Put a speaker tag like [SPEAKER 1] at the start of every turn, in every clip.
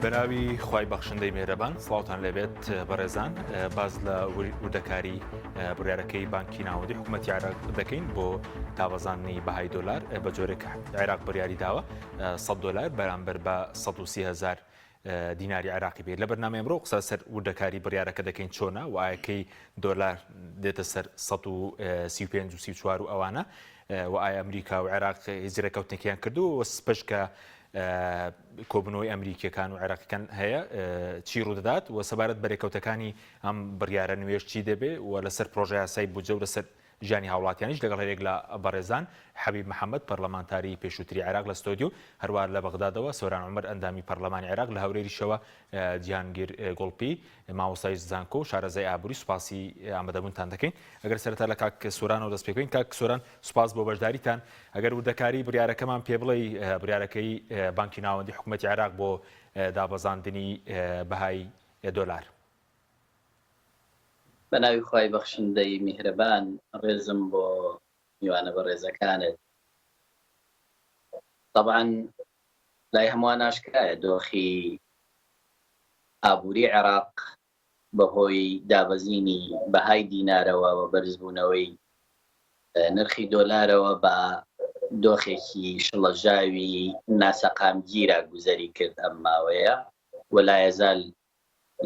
[SPEAKER 1] بەناوی خوای بەخشندەی مێرەبان سڵاوتان لێبێت بەڕێزان باز لە وردەکاری بڕیارەکەی بانکی ناوەندی حکوومەتی عێراق دەکەین بۆ دابەزاندنی بەهای دۆلار بە جۆرێک عێراق بڕیاری داوە 100 دۆلار بەرامبەر بە 130 هزار دیناری عێراقی بێت. لە بەرنامەی ئەمڕۆ قسە سەر وردەکاری بڕیارەکە دەکەین چۆنە و ئایا کەی دۆلار دێتە سەر 135 و 34 و ئەوانە و ئایا ئەمریکا و عێراق هیچ رێککەوتنێکیان کردووە و سپەش کە کۆبنەوەی ئەمریکیەکان و عێراقیەکان هەیە چی ڕوودەدات و سەبارەت بەرێکەوتەکانی ئەم بڕیارە نوێش چی دەبێ و لەسەر پرۆژە یاسای بودجە و لەسەر ژیانی هاوڵاتیانیش لەگەڵ هەریەک لە بەڕێزان حەبیب محەمەد پەرلەمانتاری پێشووتری عێراق لە ستۆدیۆ، هەروەها لە بەغدادەوە سۆران عومەر ئەندامی پەرلەمانی عێراق، لە هەولێریشەوە جیهانگیر گوڵپی مامۆستای زانکۆ و شارەزای ئابووری سوپاسی ئامادەبوونتان دەکەین. ئەگەر سەرەتا لە کاک سۆرانەوە دەست پێ بکەین، کاک سۆران سوپاس بۆ بەشداریتان، ئەگەر وردەکاری بڕیارەکەمان پێ بڵێی بڕیارەکەی بانکی ناوەندی حکومەتی عێراق بۆ دابەزاندنی بەهای دۆلار.
[SPEAKER 2] بە ناوی خوای بەخشندەی میهرەبان ڕێزم بۆ میوانە بەڕێزەکانت. تەبعەن لای هەمووان ئاشکرایە دۆخی ئابووری عێراق بەهۆی دابەزینی بەهای دینارەوە و بەرزبوونەوەی نرخی دۆلارەوە بە دۆخێکی شڵەژاوی ناسەقامگیرا گوزەری کرد ئەم ماوەیە و لایەزال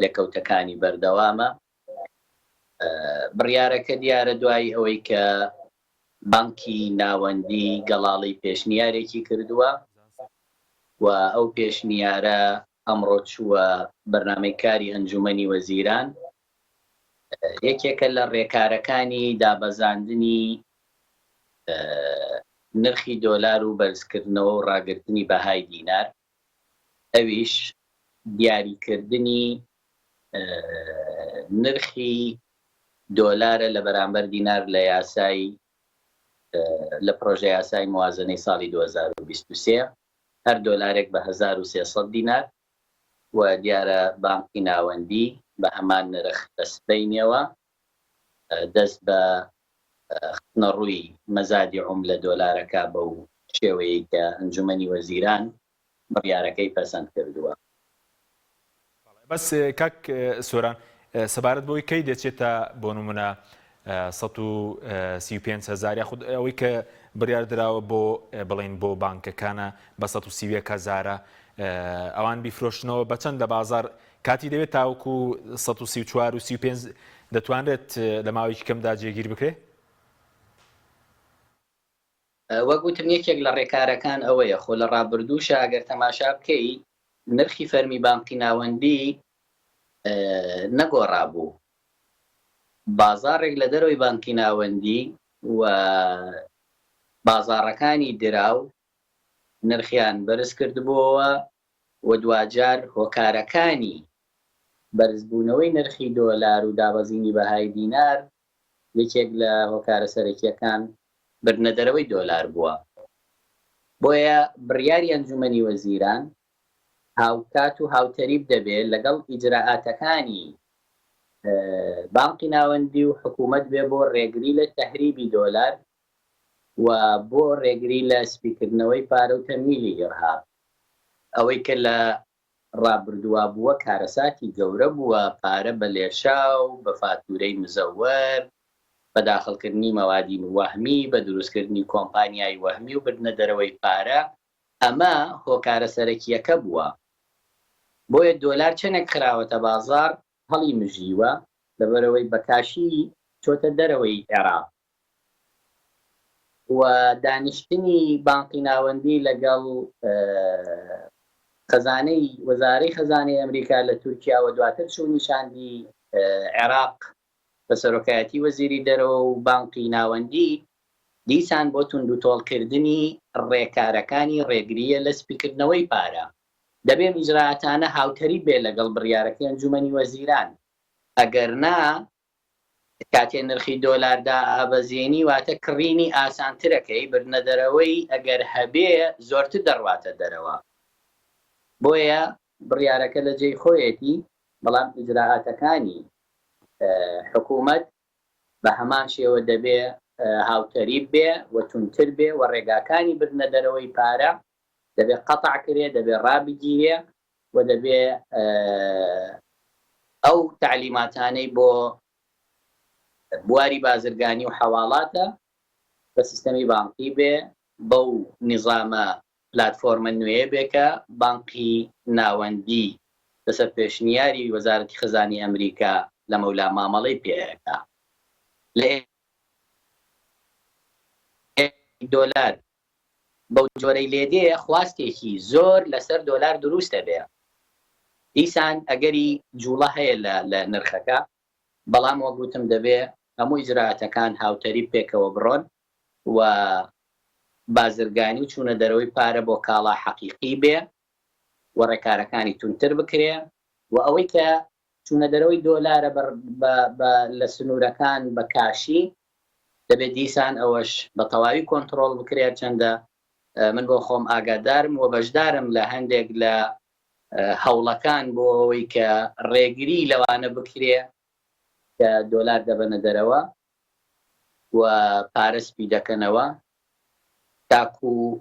[SPEAKER 2] لێکەوتەکانی بەردەوامە. بڕیارەکە دیارە دوای ئەوەی کە بانکی ناوەندی گەڵاڵەی پێشنیارێکی کردووە و ئەو پێشنیارە ئەمڕۆ چووە بەرنامەی کاری ئەنجومەنی وەزیران، یەکێکە لە ڕێکارەکانی دابەزاندنی نرخی دۆلار و بەرزکردنەوە و ڕاگرتنی بەهای دینار. ئەویش دیاریکردنی نرخی دۆلارە لە بەرامبەر دینار لە یاسای لە پرۆژە یاسای موازنەی ساڵی 2023 هەر دۆلارێک بە 1300 دینار و دیارە بانقی ناوەندی بە هەمان نرخ لە سبەینێوە دەست بە خستنەڕووی مەزادی عوملە دۆلارەکە بەو شێوەیەی کە ئەنجومەنی وەزیران بڕیارەکەی پەسەند کردووە.
[SPEAKER 1] بەس کاک سۆران سەبارەت بەوەی کەی دەچێتە بۆ نمونە 135 هزار یاخود ئەوەی کە بڕیار دراوە بۆ بڵین بۆ بانکەکانە بە 131 هزارە ئەوان بیفرۆشنەوە بەچەند لە بازار کاتی دەوێت تاوەکو 134 و 35 دەتوانرێت لە ماوەیەکی کەمدا جێگیر بکرێت؟
[SPEAKER 2] وەک وتم یەکێک لە ڕێکارەکان ئەوەیە، خۆ لە ڕابردووشا ئەگەر تەماشا بکەی نرخی فەرمی بانقی ناوەندی نەگۆڕابوو، بازاڕێک لە دەرەوەی بانکی ناوەندی و بازاڕەکانی دراو نرخیان بەرز کردبووەوە و دواجار هۆکارەکانی بەرزبوونەوەی نرخی دۆلار و دابەزینی بەهای دینار یەکێک لە هۆکارە سەرەکییەکان بردنەدەرەوەی دۆلار بووە، بۆیە بڕیاری ئەنجومەنی وەزیران هاوکات و هاوتەریب دەبێ لەگەڵ ئیجرائاتەکانی بانقی ناوەندی و حکوومەت بێ بۆ ڕێگری لە تەهریبی دۆلار و بۆ ڕێگری لە سپیکردنەوەی پارە و تەمویلی ئیرهاب. ئەوەی کە لە ڕابردووا بووە کارەساتی گەورە بووە، پارە بە لێشاو، بە فاتورەی مزەوەر، بە داخڵکردنی مەوادی وەهمی، بە دروستکردنی کۆمپانیای وەهمی و بردنە دەرەوەی پارە، ئەمە هۆکارە سەرەکییەکە بووە. بۆیە دۆلار چەندێک خراوەتە بازاڕ هەڵی مژیوە، لەبەرئەوەی بە کاشی چۆتە دەرەوەی عێراق و دانیشتنی بانقی ناوەندی لەگەڵ خەزانەی وەزارەی خەزانەی ئەمریکا لە تورکیا و دواتر چوونی شاندی عێراق بە سەرۆکایەتی وەزیری دەرەوە و بانقی ناوەندی دیسان بۆ توندوتۆڵکردنی ڕێکارەکانی ڕێگرییە لە سپیکردنەوەی پارە. دەبێ ئەم ئیجرائاتانە هاوتەریب بێ لەگەڵ بڕیارەکەی ئەنجومەنی وەزیران، ئەگەرنا کاتێ نرخی دۆلار دائەبەزێنی واتە کڕینی ئاسانترەکەی، بردنەدەرەوەی ئەگەر هەبێ زۆرتر دەڕواتە دەرەوە. بۆیە بڕیارەکە لە جێی خۆیەتی، بەڵام ئیجرائاتەکانی حکوومەت بە هەمان شێوە دەبێ هاوتەریب بێ و توندتر بێ و ڕێگاکانی بردنە دەرەوەی پارە دەبێ قەتع کرێ، دەبێ ڕابگیرێ. و دەبێ ئەو تەعلیماتانەی بۆ بواری بازرگانی و حەواڵاتە بە سیستەمی بانقی بێ، بەو نیزامە پلاتفۆرمە نوێیە بێ کە بانقی ناوەندی لەسەر پێشنیاری وەزارەتی خەزانی ئەمریکا لەمەولا مامەڵەی پێ ئەکا. لە دۆلار بەو جۆرەی لێدێ خواستێکی زۆر لەسەر دۆلار دروست ئەبێ. دیسان ئەگەری جوڵە هەیە لە لە نرخەکە، بەڵام وەک وتم دەبێ هەموو ئیجرائاتەکان هاوتەریب پێکەوە بڕۆن و بازرگانی و چوونە دەرەوەی پارە بۆ کاڵا حەقیقی بێ و ڕێکارەکانی توندتر بکرێ و ئەوەی کە چوونە دەرەوەی دۆلارە بە بە بە لە سنوورەکان بە کاشی دەبێت دیسان ئەوەش بە تەواوی کۆنتڕۆڵ بکرێ هەرچەندە من بۆ خۆم ئاگادارم و بەشدارم لە هەندێک لە هەوڵەکان بۆ ئەوەی کە ڕێگری لەوانە بکرێ کە دۆلار دەبەنە دەرەوە و پارە سپی دەکەنەوە تاکو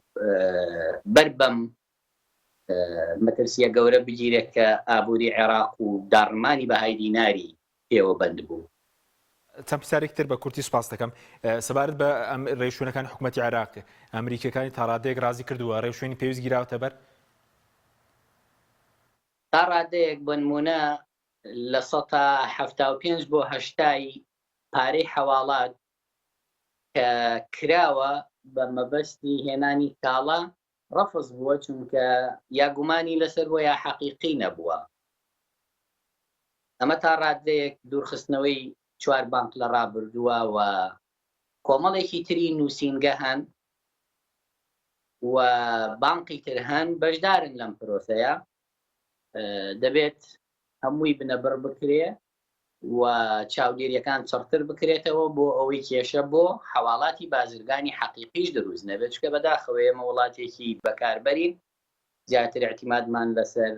[SPEAKER 2] بەر بەم مەترسیە گەورە بگیرێت کە ئابووری عێراق و داڕمانی بەهای دیناری پێوە بەند بوو.
[SPEAKER 1] چەند پرسیارێکی تر بە کورتی سوپاست دەکەم. سەبارەت بە رێوشوێنەکانی حکومەتی عێراق، ئەمریکییەکانی تا ڕادەیەک ڕازی کردووە، رێوشوێنی پێویست گیراوەتە بەر؟
[SPEAKER 2] تا ڕادەیەک، بۆنموونە 75% بۆ هەشتای پارەی حەواڵات کە کراوە بە مەبەستی هێنانی کاڵا ڕەفز بووە، چونکە یا گومانی لەسەر بووە یا حەقیقی نەبووە. ئەمە تا ڕادەیەک دوورخستنەوەی چوار بانک لە ڕابردووە و کۆمەڵێکی تری نووسینگە هەن و بانقی تر هەن بەشدارن لەم پرۆسەیە، دەبێت هەمووی بنەبڕ بکرێ و چاودێریەکان چڕتر بکرێتەوە بۆ ئەوەی کێشە بۆ حەواڵاتی بازرگانی حەقیقیش دروست نەبێت، چونکە بەداخەوە ئێمە وڵاتێکی بەکاربەرین، زیاتر ئیعتیمادمان لەسەر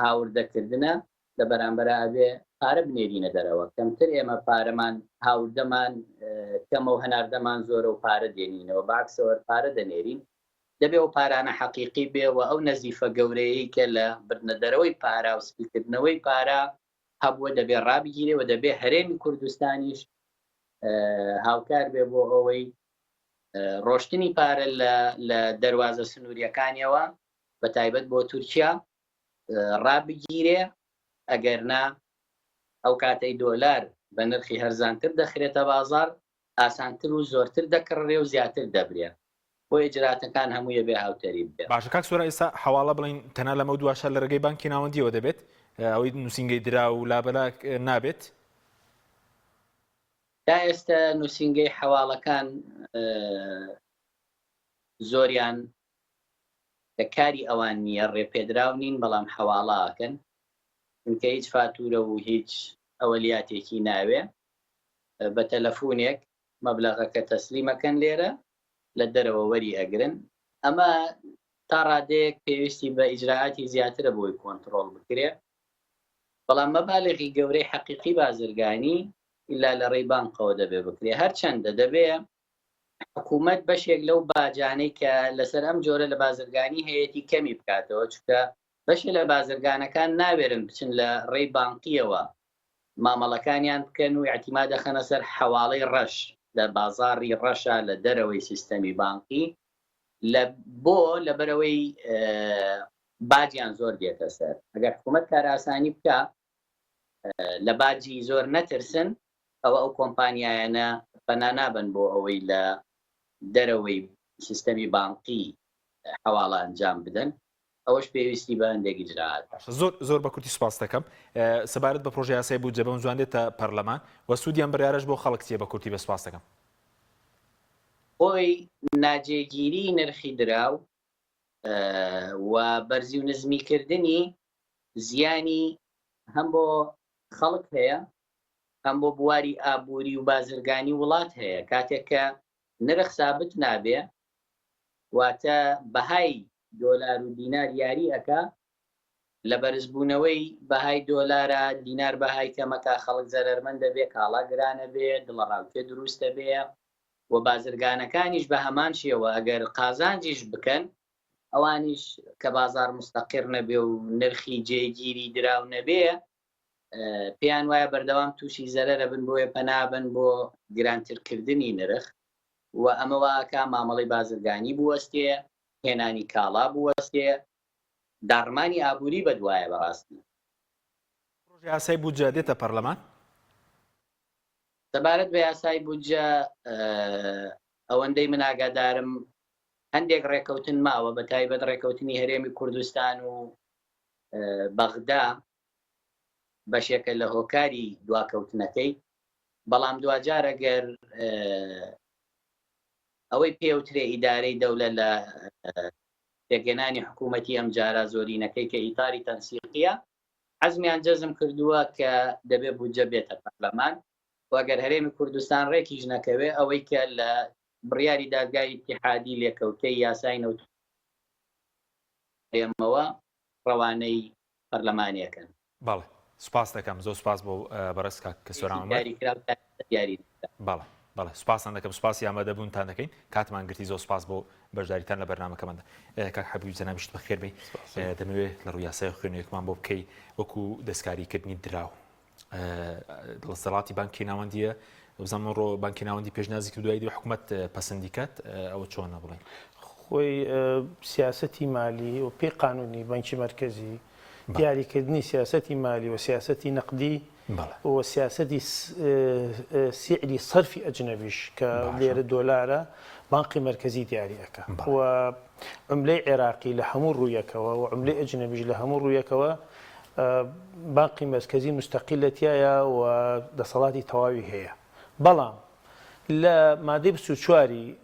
[SPEAKER 2] هاوردەکردنە، لە بەرامبەرا ئەبێ پارە بنێرینە دەرەوە، کەمتر ئێمە پارەمان هاوردەمان کەمە و هەناردەمان زۆرە و پارە دێنینەوە، بەعکسەوە پارە دەنێرین، دەبێ ئەو پارانە حەقیقی بێ و ئەو نەزیفە گەورەیەی کە لە بردنە دەرەوەی پارە و سپیکردنەوەی پارە هەبووە دەبێ ڕابگیرێ و دەبێ هەرێمی کوردستانیش هاوکار بێ بۆ ئەوەی ڕۆشتنی پارە لە دەروازە سنووریەکانیەوە بە تایبەت بۆ تورکیا ڕابگیرێ، ئەگەر نا ئەو کاتەی دۆلار بە نرخی هەرزانتر دەخرێتە بازاڕ ئاسانتر و زۆرتر دەکڕرێ و زیاتر دەبرێ، بۆیە ئیجراتەکان هەمووی ئەبێ هاوتەریب بێ.
[SPEAKER 1] باشە کاک سۆران ئێستا حەواڵە بڵێین تەنها لەمەو دواشە لە ڕێگەی بانکی ناوەندیەوە دەبێت ئەوەی نوسینگەی دراو و لابەلا نابێت؟
[SPEAKER 2] تا ئێستا نوسینگەی حەواڵەکان زۆریان کە کاری ئەوان نییە ڕێپێدراو نین بەڵام حەواڵە ئەکەن چونکە هیچ فاتورە و هیچ ئەوەلیاتێکی ناوێ بە تەلەفونێک مەبلەغەکە تەسلیمەکەن لێرە لە دەرەوە وەری ئەگرن ئەمە تا ڕادەیەک پێویستی بە ئیجرائاتی زیاترە بۆی کۆنتڕۆڵ بکرێ بەڵام مەبالغی گەورەی حەقیقی بازرگانی ئیلا لە ڕێی بانقەوە دەبێ بکرێ هەرچەندە دەبێ حکوومەت بەشێک لەو باجانەی کە لەسەر ئەم جۆرە لە بازرگانی هەیەی کەمی بکاتەوە چونکە بەشێ لە بازرگانەکان ناوێرن بچن لە ڕێی بانقیەوە مامەڵەکانیان بکەن و ئیعتیماد ئەخەنە سەر حەواڵەی ڕەش لە بازاڕی ڕەشا لە دەرەوەی سیستەمی بانقی لە بۆ لەبەرەوەی باجیان زۆر دێتە سەر ئەگەر حکوومەت کارئاسانی بکە لە باجی زۆر نەترسن ئەوە ئەو کۆمپانیایانە پەنا نابەن بۆ ئەوەی لە دەرەوەی سیستەمی بانقی حەواڵە ئەنجام بدەن ئەوەش پێویستی بە هەندێک ئیجرائاتە.
[SPEAKER 1] باشە زۆر زۆر بە کورتی سوپاست دەکەم. سەبارەت بە پرۆژە یاسای بودجە بەم زوان دێتە پەرلەمان و سوودی ئەم بڕیارەش بۆ خەڵک چییە بە کورتی بە سوپاست دەکەم.
[SPEAKER 2] هۆی ناجێگیری نرخی دراو و بەرزی و نزمی کردنی زیانی هەم بۆ خەڵک هەیە هەم بۆ بواری ئابووری و بازرگانی وڵات هەیە کاتێک کە نرخ سابت نابێ واتە بەهای دۆلار و دینار یاری ئەکا لە بەرزبوونەوەی بەهای دۆلارا دینار بەهای کەمەکا خەڵک زەرەرمەند دەبێ کاڵا گرانەبێ دڵەڕاوکێ دروست دەبێ و بازرگانەکانیش بە هەمان شێوە ئەگەر قازانجیش بکەن. ئەوانیش کە بازار مستەقر نەبێ و نرخی جێگیری دراو نەبێ پێیان وایە بەردەوام تووشی زەرەرە بن بۆیە پەنابن بۆ گرانترکردنی نرخ و ئەمە واکا مامەڵەی بازرگانی بوەستێ هێنانی کاڵا بوەستێ داڕمانی ئابووری بەدوایە بەڕاستی.
[SPEAKER 1] پڕۆژە یاسای بودجە دێتە پەرلەمان؟
[SPEAKER 2] سەبارەت بە یاسای بودجە ئەوەندەی من ئاگادارم هەندێک ڕێکەوتن ماوە بە تایبەت ڕێکەوتنی هەرێمی کوردستان و بەغدا بەشێکە لە هۆکاری دواکەوتنەکەی بەڵام دواجار ئەگەر ئەوەی پێوترێ ئیدارەی دەولە لە پێکهێنانی حکوومەتی ئەمجارە زۆرینەکەی کە ئیتاری تەنسیقیە عەزمیان جەزم کردووە کە دەبێ بودجە بێتە پەرلەمان و ئەگەر هەرێمی کوردستان ڕێکیش نەکەوێ ئەوەی کە لە بڕیاری دادگای ئیتیحادی لێکەوتەی یاسای نەوت هەرێمەوە ڕەوانەی پەرلەمانیەکەن.
[SPEAKER 1] بەڵێ سوپاست دەکەم زۆر سوپاس بۆ بەڕێز کاک سۆران عومەر.
[SPEAKER 2] دیاریکراو تا ئێستا دیاری نەکراوە.
[SPEAKER 1] بەڵێ بەڵێ سوپاستان دەکەم سوپاسی ئامادەبوونتان دەکەین کاتمان گرتی زۆر سوپاس بۆ بەشداریتان لە بەرنامەکەماندا کاک حەبیب جەنابیشت بەخێر بێی دەمەوێت لە ڕووی یاسای خوێنەوەیەکمان بۆ بکەی وەکو دەستکاریکردنی دراو دەسەڵاتی بانکی ناوەندیە بزانم ڕۆ بانکی ناوەندی پێشنازی کرد دوای حکومت پەسەندی کات ئەوە چۆنە بڵێن
[SPEAKER 3] خۆی سیاسەتی مالی و پێی قانونی بانکی مەرکەزی دیاریکردنی سیاسەتی مالی و سیاسەتی نەقدی و سیاسەتی سعری سەرفی ئەجنەبیش کە لێرە دۆلارە بانقی مەرکەزی دیاری ئەکا و عوملەی عێراقی لە هەموو ڕوویەکەوە و عوملەی ئەجنەبیش لە هەموو ڕوویەکەوە بانقی مەرکەزی مستەقیلە تیایا و دەسەڵاتی تەواوی هەیە بەڵام لە مادەی 24 ی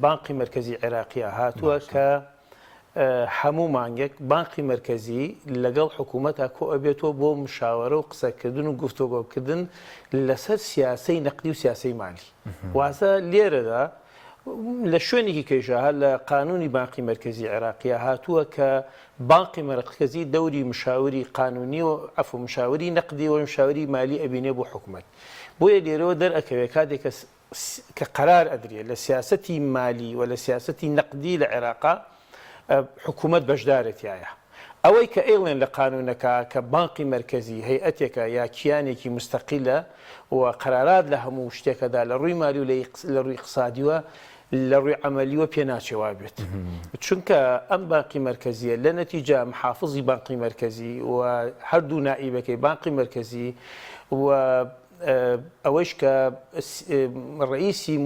[SPEAKER 3] بانقی مەرکەزی عێراقیە هاتووە کە هەموو مانگێک بانقی مەرکەزی لەگەڵ حکوومەتا کۆئەبێتەوە بۆ مشاوەرە و قسەکردن و گفتۆگۆکردن لەسەر سیاسەی نەقدی و سیاسەی مالی. واتە لێرەدا لە شوێنێکی کەیشا هەر لە قانوونی بانقی مەرکەزی عێراقیا هاتووە کە بانقی مەرکەزی دەوری مشاوری قانوونی و عەفو مشاوری نەقدی و مشاوری مالی ئەبینێ بۆ حکوومەت. بۆیە لێرەوە دەرئەکەوێ کاتێک کە کە قەرار ئەدرێ لە سیاسەتی مالی و لە سیاسەتی نەقدی لە عێراقا حکوومەت بەشدارە تیایا. ئەوەی کە ئەیڵێن لە قانوونەکە کە بانقی مەرکەزی هەیئەتێکە یا کیانێکی موستەقیلە و قەرارات لە هەموو شتێکەدا لە ڕووی مالی و لە ڕووی ئیقتسادیوە لە ڕووی عەمەلیوە پێ ناچێ وا بێت. چونکە ئەم بانقی مەرکەزیە لە نەتیجە محافزی بانقی مەرکەزی و هەردوو نائیبەکەی بانقی مەرکەزی و ئەوەیش کە ڕئیسی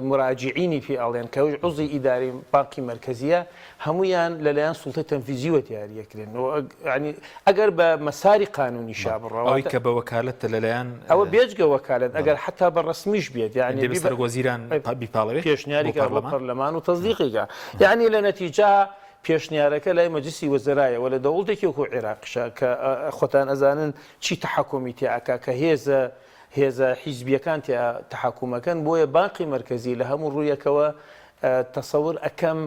[SPEAKER 3] مراجعینی پێ ئەڵێن کە ئەویش عوزی ئیداری بانقی مەرکەزیە هەموویان لەلایەن سوڵتەی تەنفیزیوە دیاریەکرێن ینی ئەگەر بە مەساری قانونی شا بڕەوە
[SPEAKER 1] ئەوەی کە بە وەکالەتە لەلایەن
[SPEAKER 3] ئەوە بێجگە وەکالەت ئەگەر حتا بە ڕەسمیش بێت
[SPEAKER 1] یعنی دەبێت سەرۆک وەزیران بیپاڵێوێت
[SPEAKER 3] پێشنیاری کە بۆ پەرلەمان و تەزدیقیکە یعنی لە نەتیجە پێشنیارەکە لای مەجلسی وەزرایە وە لە دەوڵتێکی وەکو عێراقیشە کە خۆتان ئەزانن چی تەحەکومی تیا ئەکا کە هێزە هێزە حیزبیەکان تیا تەحەکومەکەن بۆیە بانقی مەرکەزی لە هەموو ڕوویەکەوە تەسەور ئەکەم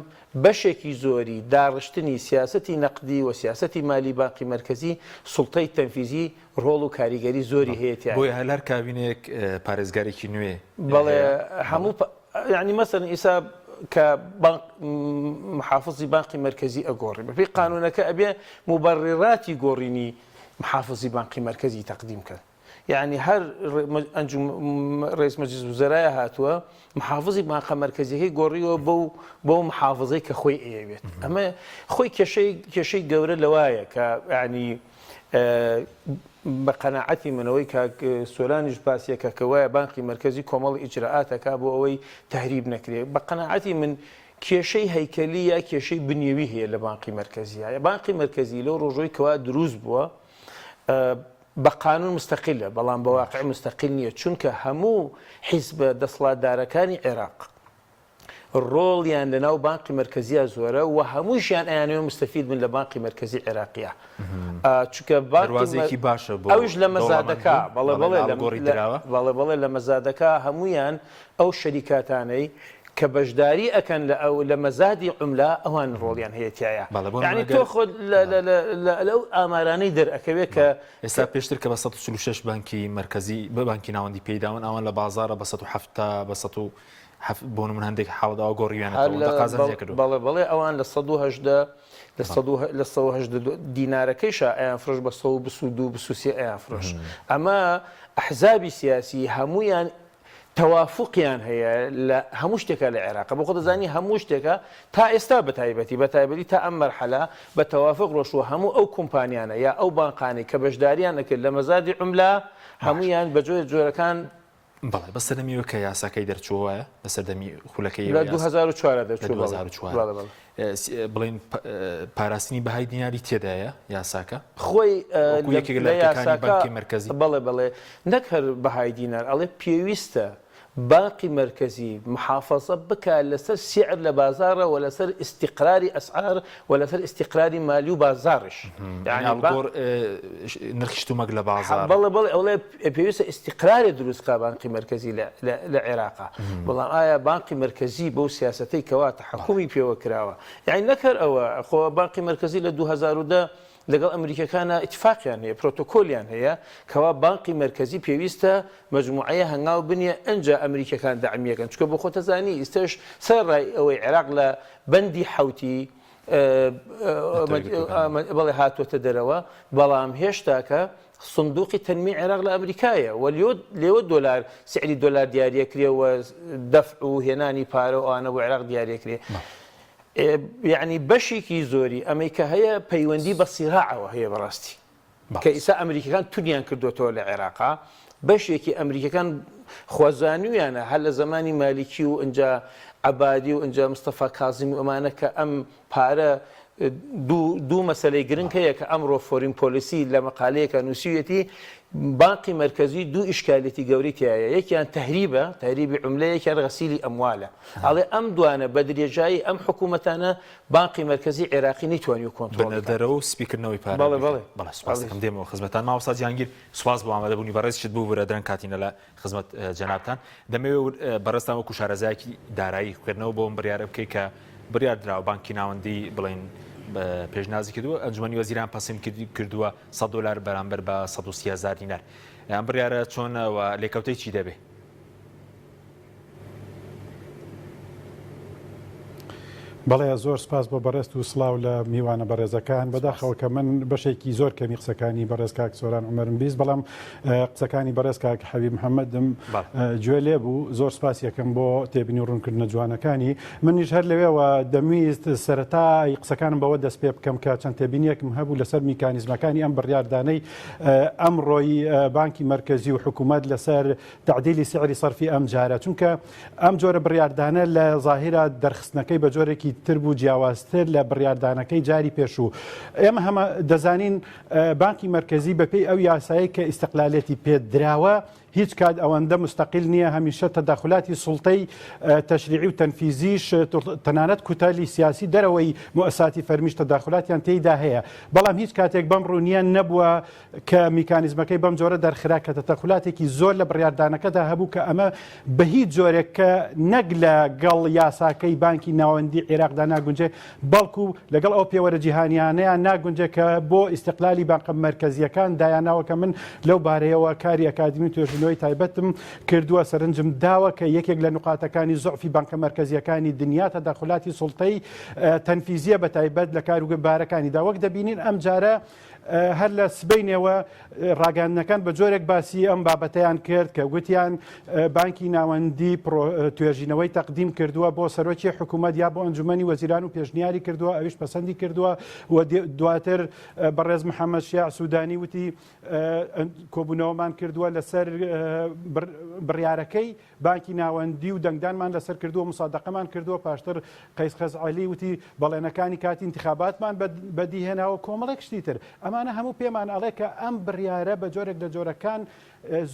[SPEAKER 3] بەشێکی زۆری داڕشتنی سیاسەتی نەقدی و سیاسەتی مالی بانقی مەرکەزی سوڵتەی تەنفیزی ڕۆڵ و کاریگەری زۆری هەیە تیا.
[SPEAKER 1] بۆیە هەر کابینەیەک پارێزگارێکی نوێ
[SPEAKER 3] بەڵێ هەموو یانی مەسەلەن ئیسا کە بانق محافزی بانقی مەرکەزی ئەگۆڕی بەپێی قانونەکە ئەبێ موبەڕیڕاتی گۆڕینی محافزی بانقی مەرکەزی تەقدیم کەن یعنی هەر ئەنجوم ڕئیس مەجلس وزەرای هاتووە محافزی بانقە مەرکەزیەکەی گۆڕیوە بەو بەو محافزەی کە خۆی ئەیەوێت ئەمە خۆی کێشەی کێشەی گەورە لەوایە کە یعنی بە قەناعەتی من ئەوەی کاک سۆرانیش باسیەکە کە وایە بانقی مەرکەزی کۆمەڵی ئیجرائات ئەکا بۆ ئەوەی تەهریب نەکرێ بە قەناعەتی من کێشەی هەیکەلی یا کێشەی بنیەوی هەیە لە بانقی مەرکەزیە بانقی مەرکەزی لەو ڕۆژۆی کەوا دروست بووە بە قانون مستەقیلە بەڵام بە واقع مستەقیل نییە چونکە هەموو حیزبە دەسڵاتدارەکانی عێراق ڕۆڵیان لە ناو بانقی مەرکەزییا زۆرە و هەمووشیان ئەیانەوێ موستەفید بن لە بانقی مەرکەزی عێراقیا چونکە بانقی
[SPEAKER 1] دەروازەیەکی باشە بۆ
[SPEAKER 3] ئەویش لە مەزادەکە
[SPEAKER 1] دەوڵەمەند بوون
[SPEAKER 3] بەڵێ
[SPEAKER 1] بەڵێ
[SPEAKER 3] بەڵێ
[SPEAKER 1] لە
[SPEAKER 3] لە
[SPEAKER 1] ئاڵوگۆڕی دراوە.
[SPEAKER 3] بەڵێ بەڵێ لە مەزادەکە هەموویان ئەو شەریکاتانەی کە بەشداری ئەکەن لە ئەو لە مەزادی عوملە ئەوان ڕۆڵیان هەیە تیایا
[SPEAKER 1] بەڵێ بۆ
[SPEAKER 3] یانی
[SPEAKER 1] نموونە
[SPEAKER 3] تۆ
[SPEAKER 1] گەر
[SPEAKER 3] خۆت لە
[SPEAKER 1] بەڵێ
[SPEAKER 3] لە لە لە لەو ئامارانەی دەرئەکەوێ کە
[SPEAKER 1] بەڵێ ئێستا پێشتر کە بە 146 بانکی مەرکەزی بە بانکی ناوەندی پێی داون ئەوان لە بازاڕە بە 170 بە 100. بۆ نمونە هەندێک حاڵەت ئەوە گۆڕیویانەتەوە ئەوەندە قازانجیان کردووە.
[SPEAKER 3] بەڵێ بەڵێ ئەوان لە 118 لە لە 118 دینارەکەیشا ئەیان فرۆش بە 122 23 ئەیان فرۆش ئەمە ئەحزابی سیاسی هەمویان تەوافوقیان هەیە لە هەموو شتێکا لە عێراق بۆ خۆ دەزانی هەموو شتێکە تا ئێستا بە تایبەتی بە تایبەتی تا ئەم مەرحەلە بە تەوافق ڕۆشتووە هەموو ئەو کۆمپانیانە یا ئەو بانقانەی کە بەشداریان ئەکرد لە مەزادی عوملە هەموویان بە جۆرە جۆرەکان
[SPEAKER 1] بەڵێ بە سەردەمی ئەوە کە یاساکەی دەرچووە وایە لە سەردەمی خولەکەی
[SPEAKER 3] لە 2004 دەرچوو
[SPEAKER 1] لە 2004 بەڵێ بەڵێ بڵێن پاراستنی بەهای دیناری تێدایە یاساکە
[SPEAKER 3] خۆی
[SPEAKER 1] وەکو یەکێک لە ئەرکەکانی بانکی مەرکەزی
[SPEAKER 3] بەڵێ بەڵێ نەک هەر بەهای دینار ئەڵێ پێویستە بانقی مەرکەزی محافەزە بکا لەسەر سعر لە بازاڕە وە لەسەر ئیستیقراری ئەسعار وە لەسەر ئیستیقراری مالی و بازاڕیش
[SPEAKER 1] یانی ئاڵوگۆڕ نرخی شتومەک لە بازاڕ
[SPEAKER 3] بەڵێ بەڵێ ئەڵێ پێویستە ئیستیقرارێ دروست کا بانقی مەرکەزی لە عێراقا بەڵام ئایا بانقی مەرکەزی بەو سیاسەتەی کەوا تەحەکومی پێوە کراوە یانی نەک هەر ئەوە خۆ بانقی مەرکەزی لە 2010 لەگەڵ ئەمریکیەکانا ئیتفاقیان هەیە پرۆتۆکۆلیان هەیە کەوا بانقی مەرکەزی پێویستە مەجموعەیە هەنگاو بنیە ئنجا ئەمریکیەکان دەعمیەکەن چونکە بۆ خۆتەزانی ئیستەش سەرەڕای ئەوەی عێراق لە بەندی حەوتی بەڵێ هاتووەتە دەرەوە بەڵام هێشتاکە سندوقی تەنمی عێراق لە ئەمریکایە و لێوە دۆلار سعری دۆلار دیاریەکرێ و دەفع و هێنانی پارە و ئەوانە بۆ عێراق دیاریەکرێ. یەعنی بەشێکی زۆری ئەمەی کە هەیە پەیوەندی بە سیراعەوە هەیە بەڕاستی کە ئیسا ئەمریکەکان تونیان کردوێتەوە لە عێراقا بەشێکی ئەمریکەکان خوازانویانە هەر لە زمانی مالیکی و ئەجا عبادی و ئەجا مستەفا کازمی و ئەمانە کە ئەم پارە دوو مەسلەی گرنگ هەیە کە ئەمڕۆ Foreign Policy لە مەقالەیەکە نووسیویەتی بانقی مەرکەزی دوو ئیشکالێتی گەورەی تایە یەکیان تهریبە تهریبی عوملە یەکیان غەسیلی ئەموالە ئەڵێ ئەم دوانە بە درێژایی ئەم حکوومەتانە بانقی مەرکەزی عێراقی نەیتوانیوە کۆنترۆڵ بکات.
[SPEAKER 1] بنەدەرەوە و سپیکردنەوەی پارە.
[SPEAKER 3] بەڵێ بەڵێ.
[SPEAKER 1] بەڵێ سوپاس دەکەم دێمەوە خزمەتان مامۆستا جیهانگیر سوپاس بۆ ئامادەبوونی بەڕێزیشت ببورە درەنگ کاتینە لە خزمەت جەنابتان دەمەوێت بەڕێزتان وەکو شارەزایەکی دارایی خوێندنەوە بۆ ئەم بڕیارە بکەی کە بڕیار دراوە بانکی ناوەندی بڵێن پێشنازی کردووە ئەنجومەنی وەزیران پەسند کردووە 100 دلار بەرامبەر بە 130 هزار دینار ئەم بڕیارە چۆنە و لێکەوتەی چی دەبێ؟
[SPEAKER 4] بەڵێ زۆر سپاس بۆ بەڕێزت و سڵاو لە میوانە بەڕێزەکان. بەداخەوە کە من بەشێکی زۆر کەمی قسەکانی بەڕێز کاک سۆران عومەرم 20 بەڵام قسەکانی بەڕێز کاک حەبیب محەممەدم گوێ لێ بوو زۆر سپاس یەکەم بۆ تێبینی و ڕوونکردنە جوانەکانی منیش هەر لەوێوە دەمویست سەرەتای قسەکانم بەوە دەست پێ بکەم کە چەند تێبینیەکم هەبوو لەسەر میکانیزمەکانی ئەم بڕیاردانەی ئەمڕۆی بانکی مەرکەزی و حکوومەت لەسەر تەعدیلی سعری سەرفی ئەم جارە چونکە ئەم جۆرە بڕیاردانە لە زاهیرا دەرخستنەکەی بە جۆرێکی تر بوو جیاوازتر لە بڕیاردانەکەی جاری پێشوو ئێمە هەمە دەزانین بانکی مەرکەزی بەپێی ئەو یاسایی کە ئیستقلالێتی پێدراوە هیچ کات ئەوەندە مستەقیل نییە هەمیشە تەداخلاتی سوڵتەی تەشریعی و تەنفیزیش تەنانەت کوتەلی سیاسی دەرەوەی موئەساتی فەرمیش تەداخلاتیان تێیدا هەیە بەڵام هیچ کاتێک بەم ڕوونیە نەبووە کە میکانیزمەکەی بەم جۆرە دەرخرا کە تەتەخولاتێکی زۆر لە بڕیاردانەکەدا هەبوو کە ئەمە بە هیچ جۆرێک کە نەک لە گەڵ یاساکەی بانکی ناوەندی عێراقدا ناگونجێ بەڵکو لەگەڵ ئەو پێوەرە جیهانیانەیان ناگونجێ کە بۆ ئیستقلالی بانقە مەرکەزیەکان دایاناوە کە من لەو بارەیەوە کاری ئەکادمی و توێژینەوەی تایبەتم کردووە سەرنجم داوە کە یەکێک لە نوقاتەکانی زۆفی بانکە مەرکەزیەکانی دنیا تەدەخولاتی سوڵتەی تەنفیزیە بە تایبەت لە کاروبارەکانیدا وەک دەبینین ئەم جارە هەر لە سبەینێوە ڕاگەیاندنەکان بە جۆرێک باسی ئەم بابەتەیان کرد کە گوتیان بانکی ناوەندی توێژینەوەی تەقدیم کردووە بۆ سەرۆکی حکوومەت یا بۆ ئەنجومەنی وەزیران و پێشنیاری کردووە ئەویش پەسەندی کردووە و دواتر بەڕێز محەممەد شیاع سوودانی وتی کۆبوونەوەمان کردووە لەسەر بڕیارەکەی بانکی ناوەندی و دەنگدانمان لەسەر کردووە، موسادەقەمان کردووە، پاشتر قەیس خەزعەلی وتی بەڵێنەکانی کاتی ئینتخاباتمان بەدیهێناوە و کۆمەڵێک شتی تر. ئەمانە هەموو پێمان ئەڵێ کە ئەم بڕیارە بە جۆرێک لە جۆرەکان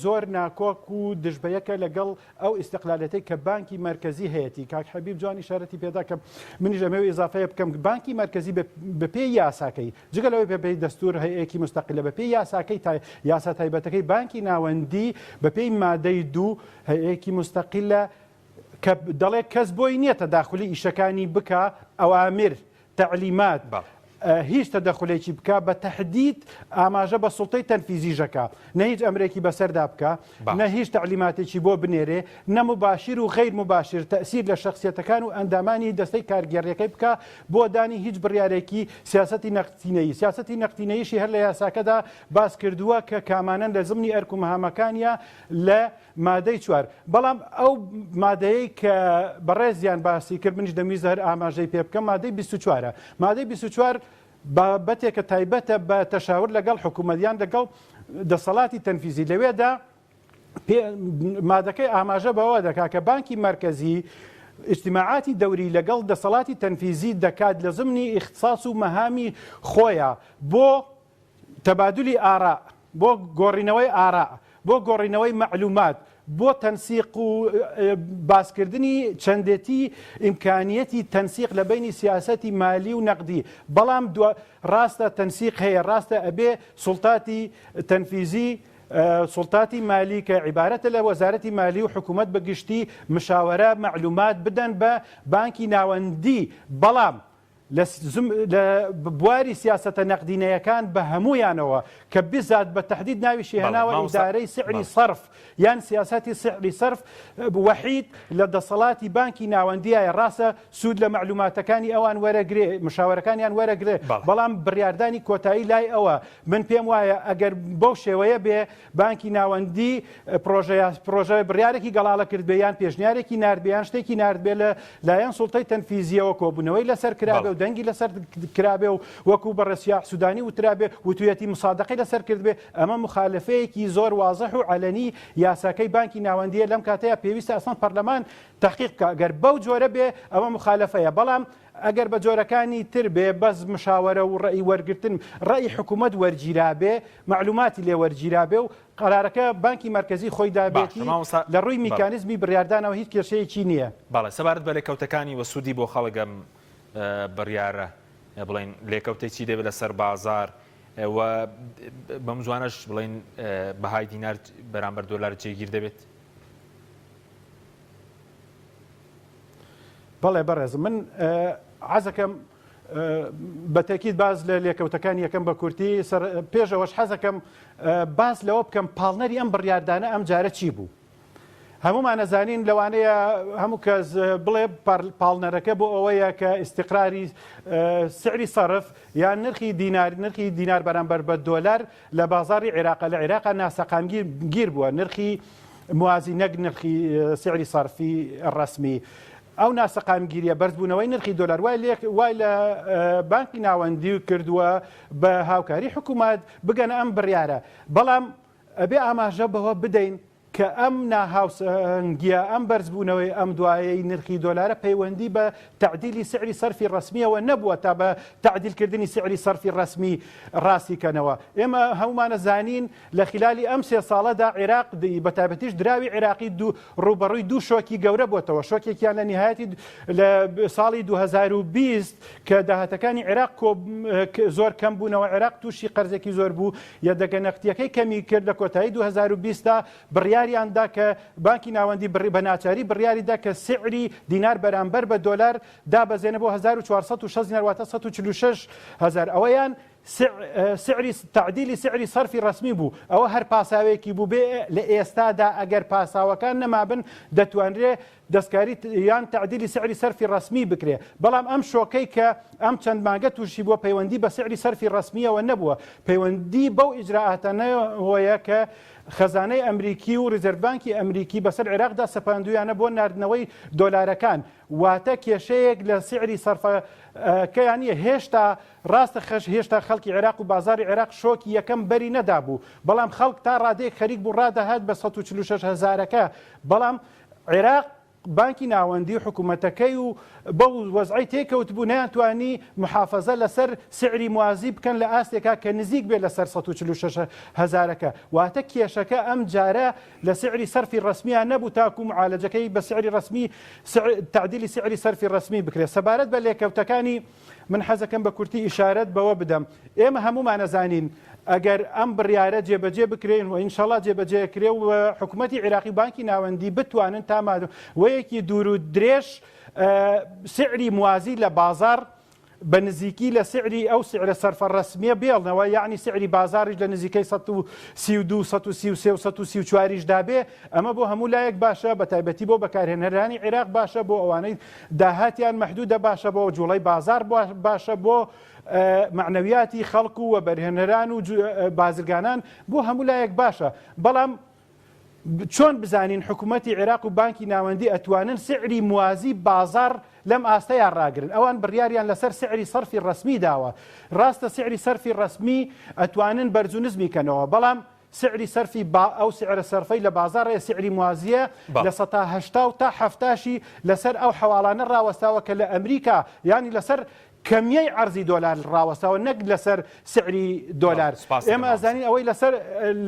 [SPEAKER 4] زۆر ناکۆک و دژبەیەکە لەگەڵ ئەو ئیستقلالێتەی کە بانکی مەرکەزی هەیەتی. کاک حەبیب جوان ئیشارەتی پێدا کە منیش ئەمەوێ ئیزافەیە بکەم بانکی مەرکەزی بەپێی یاساکەی جگە لەوەی بەپێی دەستوور هەیئەیەکی موستەقیلە، بەپێی یاساکەی یاسا تایبەتەکەی بانکی ناوەندی بەپێی مادەی دوو هەیئەیەکی موستەقیلە کە دەڵێ کەس بۆی نییە تەداخولی ئیشەکانی بکا، ئەوامر، تەعلیمات، هیچ تەدەخولێکی بکا، بە تەحدید ئاماژە بە سوڵتەی تەنفیزیش ئەکا، نە هیچ ئەمرێکی بەسەردا بکا، نە هیچ تەعلیماتێکی بۆ بنێرێ، نە موباشیر و غەیر موباشیر تەئسیر لە شەخسیەتەکان و ئەندامانی دەستەی کارگێڕیەکەی بکا بۆ دانی هیچ بڕیارێکی سیاسەتی نەختینەیی. سیاسەتی نەختینەییشی هەر لە یاساکەدا باس کردووە کە کامانەن لە زمنی ئەرک و مەهامەکانیا لە مادەی چوار. بەڵام ئەو مادەیەی کە بەڕێزیان باسی کرد منیش دەمویست هەر ئاماژەی پێ بکەم مادەی 24 ە. مادەی 24 بابەتێکە تایبەتە بە تەشاور لەگەڵ حکوومەت یان لەگەڵ دەسەڵاتی تەنفیزی لەوێدا مادەکەی ئاماژە بەوە دەکات کە بانکی مەرکەزی ئیجتیماعاتی دەوری لەگەڵ دەسەڵاتی تەنفیزی دەکات لە زمنی ئیختساس و مەهامی خۆیان بۆ تەبادولی ئاراء، بۆ گۆڕینەوەی ئاراء، بۆ گۆڕینەوەی مەعلومات، بۆ تەنسیق و باسکردنی چەندێتی ئیمکانیەتی تەنسیق لە بەینی سیاسەتی مالی و نەقدی، بەڵام ڕاستە تەنسیق هەیە، ڕاستە ئەبێ سوڵتاتی تەنفیزی، سوڵتاتی مالی کە عیبارەتە لە وەزارەتی مالی و حکوومەت بە گشتی مشاوەرە مەعلومات بدەن بە بانکی ناوەندی، بەڵام لە بواری سیاسەتە نەقدینەیەکان بە هەموویانەوە کە بزات بە تەحدید ناویشی هێناوە ئیدارەی سعری سەرف یان سیاسەتی سعری سەرف وەحید لە دەسەڵاتی بانکی ناوەندیایە ڕاستە سوود لە مەعلوماتەکانی ئەوان وەرەگرێ مشاوەرەکانیان وەرەگرێ بەڵام بڕیاردانی کۆتایی لای ئەوە من پێم وایە ئەگەر بەو شێوەیە بێ بانکی ناوەندی پرۆژە پرۆژە بڕیارێکی گەڵاڵە کردبێ یان پێشنیارێکی ناردبێ یان شتێکی ناردبێ لە لایەن سوڵتەی تەنفیزیەوە کۆبوونەوەی لەسەر کرابێ و دەنگی لەسەر کرابێ و وەکو بەڕێز شیاع سودانی وترابێ وتویەتی مسادەقەی لەسەر کردبێ ئەمە مخالفەیەکی زۆر وازح و عەلەنی یاساکەی بانکی ناوەندیە لەم کاتەیە پێویستە ئەسڵەن پەرلەمان تەحقیق بکا گەر بەو جۆرە بێ ئەوە مخالفەیە بەڵام ئەگەر بە جۆرەکانی تر بێ بەس مشاوەرە و ڕەئی وەرگرتن ڕەئی حکوومەت وەرگیرابێ مەعلوماتی لێ وەرگیرابێ و قەرارەکە بانکی مەرکەزی خۆی
[SPEAKER 1] باشە
[SPEAKER 4] دابێتی
[SPEAKER 1] مامۆستا
[SPEAKER 4] لە ڕووی
[SPEAKER 1] بەڵێ.
[SPEAKER 4] میکانیزمی بڕیاردانەوە هیچ کێشەیەکی نییە.
[SPEAKER 1] بەڵێ سەبارەت بە لێکەوتەکانی و سوودی بۆ خەڵک ئەم بڕیارە بڵێین لێکەوتەی چی دەبێت لەسەر بازاڕ و بەم زوانەش بڵێین بەهای دینار بەرامبەر دۆلار جێگیر دەبێت؟
[SPEAKER 4] بەڵێ بەڕێز من حەزەکەم بە تەکید باس لە لێکەوتەکان یەکەم بە کورتی سەر پێشەوەش حەزەکەم باس لەوە بکەم پاڵنەری ئەم بڕیاردانە ئەم جارە چی بوو هەمومان ئەزانین لەوانەیە هەموو کەس بڵێ پاڵنەرەکە بۆ ئەوەیە کە ئیستیقراری سعری سەرف یان نرخی دینار نرخی دینار بەرامبەر بە دۆلار لە بازاری عێراق لە عێراق ناسەقامگیر گیر بووە نرخی موازی نەک نرخی سعری سەرفی ڕەسمی. ئەو ناسەقامگیریە بەرزبوونەوەی نرخی دۆلار وای لێ وای لە بانکی ناوەندی کردووە بە هاوکاری حکوومەت بگەنە ئەم بڕیارە بەڵام ئەبێ ئاماژە بەوە بدەین کە ئەم ناهاوسەنگیە ئەم بەرزبوونەوەی ئەم دوایەی نرخی دۆلارە پەیوەندی بە تەعدیلی سعری سەرفی ڕەسمیەوە نەبووە تا بە تەعدیلکردنی سعری سەرفی ڕەسمی ڕاستی کەنەوە ئێمە هەموومانە زانین لە خلالی ئەم سێ ساڵەدا عێراق بە تایبەتیش دراوی عێراقی دوو ڕووبەڕووی دوو شۆکی گەورە بۆتەوە شۆکێکیان لە نهایەتی لە ساڵی 2020 کە داهاتەکانی عێراق زۆر کەم بوونەوە عێراق تووشی قەرزێکی زۆر بوو یەدەگە نەختیەکەی کەمی کرد لە کۆتایی 2020 دا بڕیاریان دا کە بانکی ناوەندی بە ناچاری بڕیاری دا کە سعری دینار بەرامبەر بە دۆلار دابەزێنە بۆ 1460 دینار واتە 146 هەزار ئەوەیان سعری تەعدیلی سعری سەرفی ڕەسمی بوو ئەوە هەر پاساوێکی بوو بێ لە ئێستادا ئەگەر پاساوەکان نەمابن دەتوانرێ دەستکاری یان تەعدیلی سعری سەرفی ڕەسمی بکرێ بەڵام ئەم شۆکەی کە ئەم چەند مانگە تووشی بووە پەیوەندی بە سعری سەرفی ڕەسمیەوە نەبووە پەیوەندی بەو ئیجرائاتانەوەیە کە خەزانەی ئەمریکی و ڕیزەرڤ بانکی ئەمریکی بەسەر عێراقدا سەپاندویانە بۆ ناردنەوەی دۆلارەکان واتە کێشەیەک لە سعری سەرفەکەیان نییە هێشتا ڕاستە خەش هێشتا خەڵکی عێراق و بازاڕی عێراق شۆکی یەکەم بەری نەدابوو، بەڵام خەڵک تا ڕادەیەک خەریک بوو ڕادەهات بە 146 هەزارەکە، بەڵام عێراق بانکی ناوەندی و حکومەتەکەی و بەو وەزعەی تێکەوتبوو نەیانتوانی محافەزە لەسەر سعری موازی بکەن لە ئاستێکا کە نزیک بێت لەسەر 146 هەزارەکە، واتە کێشەکە ئەم جارە لە سعری سەرفی ڕەسمییا نەبوو تاکو معالەجەکەی بە سعری ڕەسمی تەعدیلی سعری سەرفی ڕەسمی بکرێت. سەبارەت بە لێکەوتەکانی من حەزەکەم بە کورتی ئیشارەت بەوە بدەم ئێمە هەموومان ئەزانین ئەگەر ئەم بڕیارە جێبەجێ بکرێن و ئینشەڵا جێبەجێ کرێ و حکوومەتی عێراقی و بانکی ناوەندی بتوانن تا ماوەیەکی دوور و درێژ سعری موازی لە بازاڕ. بە نزیکی لە سعری ئەو سعرە سەرفە ڕەسمیە بێڵنەوە یەعنی سعری بازاڕیش لە نزیکەی 132 133 و 134 یش دابێ ئەمە بۆ هەموو لایەک باشە بە تایبەتی بۆ بەکارهێنەرانی عیراق باشە بۆ ئەوانەی داهاتیان مەحدودە باشە بۆ جوڵەی بازاڕ باشە بۆ مەعنەویاتی خەڵک و وەبەرهێنەران و بازرگانان بۆ هەموو لایەک باشە بەڵام چۆن بزانین حکوومەتی عێراق و بانکی ناوەندی ئەتوانن سعری موازی بازاڕ لەم ئاستەیا ڕاگرن؟ ئەوان بڕیاریان لەسەر سعری سەرفی ڕەسمی داوە. ڕاستە سعری سەرفی ڕەسمی ئەتوانن بەرز و نزمی کەنەوە، بەڵام سعری سەرفی با ئەو سعرە سەرفەی لە بازاڕ هەیە سعری موازیە لە 80% تا حەفتاشی لەسەر ئەو حەواڵانە ڕاوەستاوە کە لە ئەمریکا یانی لەسەر کەمیەی عەرزی دۆلار ڕاوەستاوە نەک لەسەر سعری دۆلار ئێمە ئەزانین ئەوەی لەسەر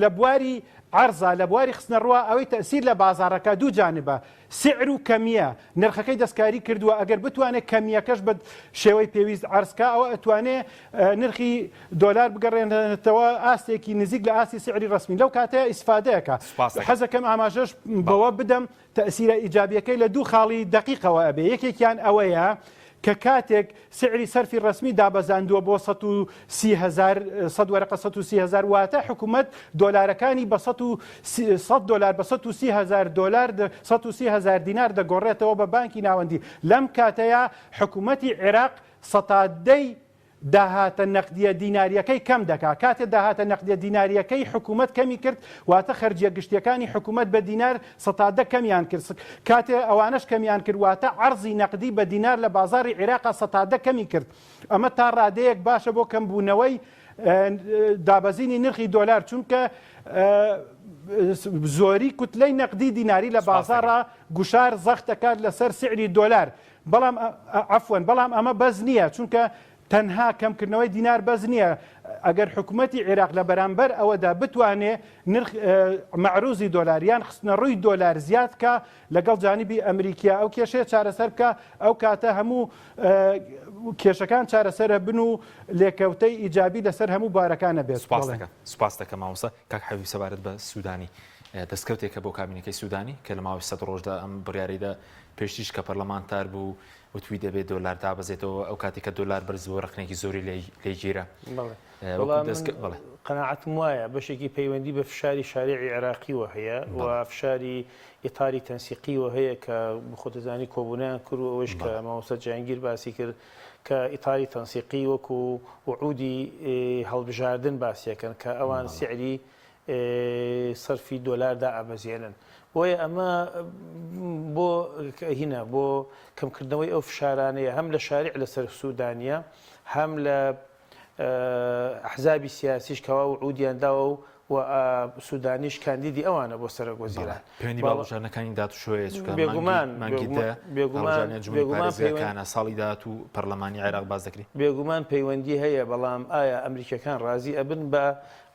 [SPEAKER 4] لە بواری عەرزا لە بواری خستنەڕوە ئەوەی تەسیر لە بازاڕەکە دوو جانبە سعر و کەمیە نرخەکەی دەستکاری کردووە ئەگەر بتوانێت کەمیەکەش بە شێوەی پێویست عەرزکا ئەوە ئەتوانێ نرخی دۆلار بگەڕێنێتەوە ئاستێکی نزیک لە ئاستی سعری ڕەسمی لەو کاتەیە ئیسفادەیەکە حەزەکەم ئاماژەش بەوە بدەم تەئسیرە ئیجابیەکەی لە دوو خاڵی دەقیقەوە ئەبێ، یەکێکیان ئەوەیە کە کاتێک سعری سەرفی ڕەسمی دابەزاندووە بۆ 130 هەزار، سەد وەرەقە 130 هەزار، واتە حکومەت دۆلارەکانی بە 130 دۆلار بە 130 هەزار دۆلار 130 هەزار دینار دەگۆڕێتەوە بە بانکی ناوەندی، لەم کاتەیا حکومەتی عێراق سەتا دەی داهاتە نەقدییە دینارییەکەی کەم دەکا. کاتێ داهاتە نەقدییە دینارییەکەی حکوومەت کەمی کرد، واتە خەرجییە گشتییەکانی حکوومەت بە دینار 10% کەمیان کرد. کاتێ ئەوانەش کەمیان کرد، واتە عەرزی نەقدی بە دینار لە بازاڕی عیراقا 10% کەمی کرد. ئەمە تا ڕادەیەک باشە بۆ کەمبوونەوەی دابەزینی نرخی دۆلار، چونکە زۆری کوتلەی نەقدی دیناری لە بازاڕا گوشار زەخت دەکات لەسەر سعری دۆلار. بەڵام عەفوەن بەڵام ئەمە بەس نییە چونکە تەنها کەمکردنەوەی دینار بەس نییە ئەگەر حکوومەتی عێراق لە بەرامبەر ئەوەدا بتوانێ نرخ مەعروزی دۆلار یان خستنەڕووی دۆلار زیاد بکا لەگەڵ جانبی ئەمریکیا ئەو کێشەیە چارەسەر بکا ئەو کاتە هەموو کێشەکان چارەسەرە بن و لێکەوتەی ئیجابی لەسەر هەموو بارەکانە بێت.
[SPEAKER 1] سوپاس دەکەم سوپاس دەکەم مامۆستا کاک حەبیب سەبارەت بە سوودانی دەستکەوتێکە بۆ کابینەکەی سوودانی کە لە ماوەی سەد ڕۆژدا ئەم بڕیارەیدا پێشتریش کە پەرلەمانتار بوو وتوی دەبێت دۆلار دابەزێتەوە ئەو کاتی کە دۆلار بەرز بوو ڕەخنێکی زۆری لێ گیرا.
[SPEAKER 3] بەڵێ قەناعەتم وایە بەشێکی پەیوەندی بە فشاری شارعی عێراقیوە هەیە و فشاری ئیتاری تەنسیقیوە هەیە کە خۆتەزانی کۆبوونیان کرد و ئەوەش کە مامۆستا جیهانگیر باسی کرد کە ئیتاری تەنسیقی وەکو وعودی هەڵبژاردن باسیەکەن کە ئەوان سعری سەرفی دۆلار دائەبەزێنن. بۆیە ئەمە بۆ هینە بۆ کەمکردنەوەی ئەو فشارانەیە هەم لە شارع لەسەر سوودانیە هەم لە ئەحزابی سیاسیش کەوا وعودیان داوە و و سوودانیش کاندیدی ئەوانە بۆ سەرۆک وەزیران.
[SPEAKER 1] پەیوەندی بە هەڵبژاردنەکانی داهاتووشەوە چونکە بێگومان مانگی دە هەڵبژاردنی ئەنجومەنی پارێزگاکانە ساڵی داهاتوو پەرلەمانی عێراق باس دەکرێت.
[SPEAKER 3] بێگومان پەیوەندی هەیە بەڵام ئایا ئەمریکیەکان ڕازی ئەبن بە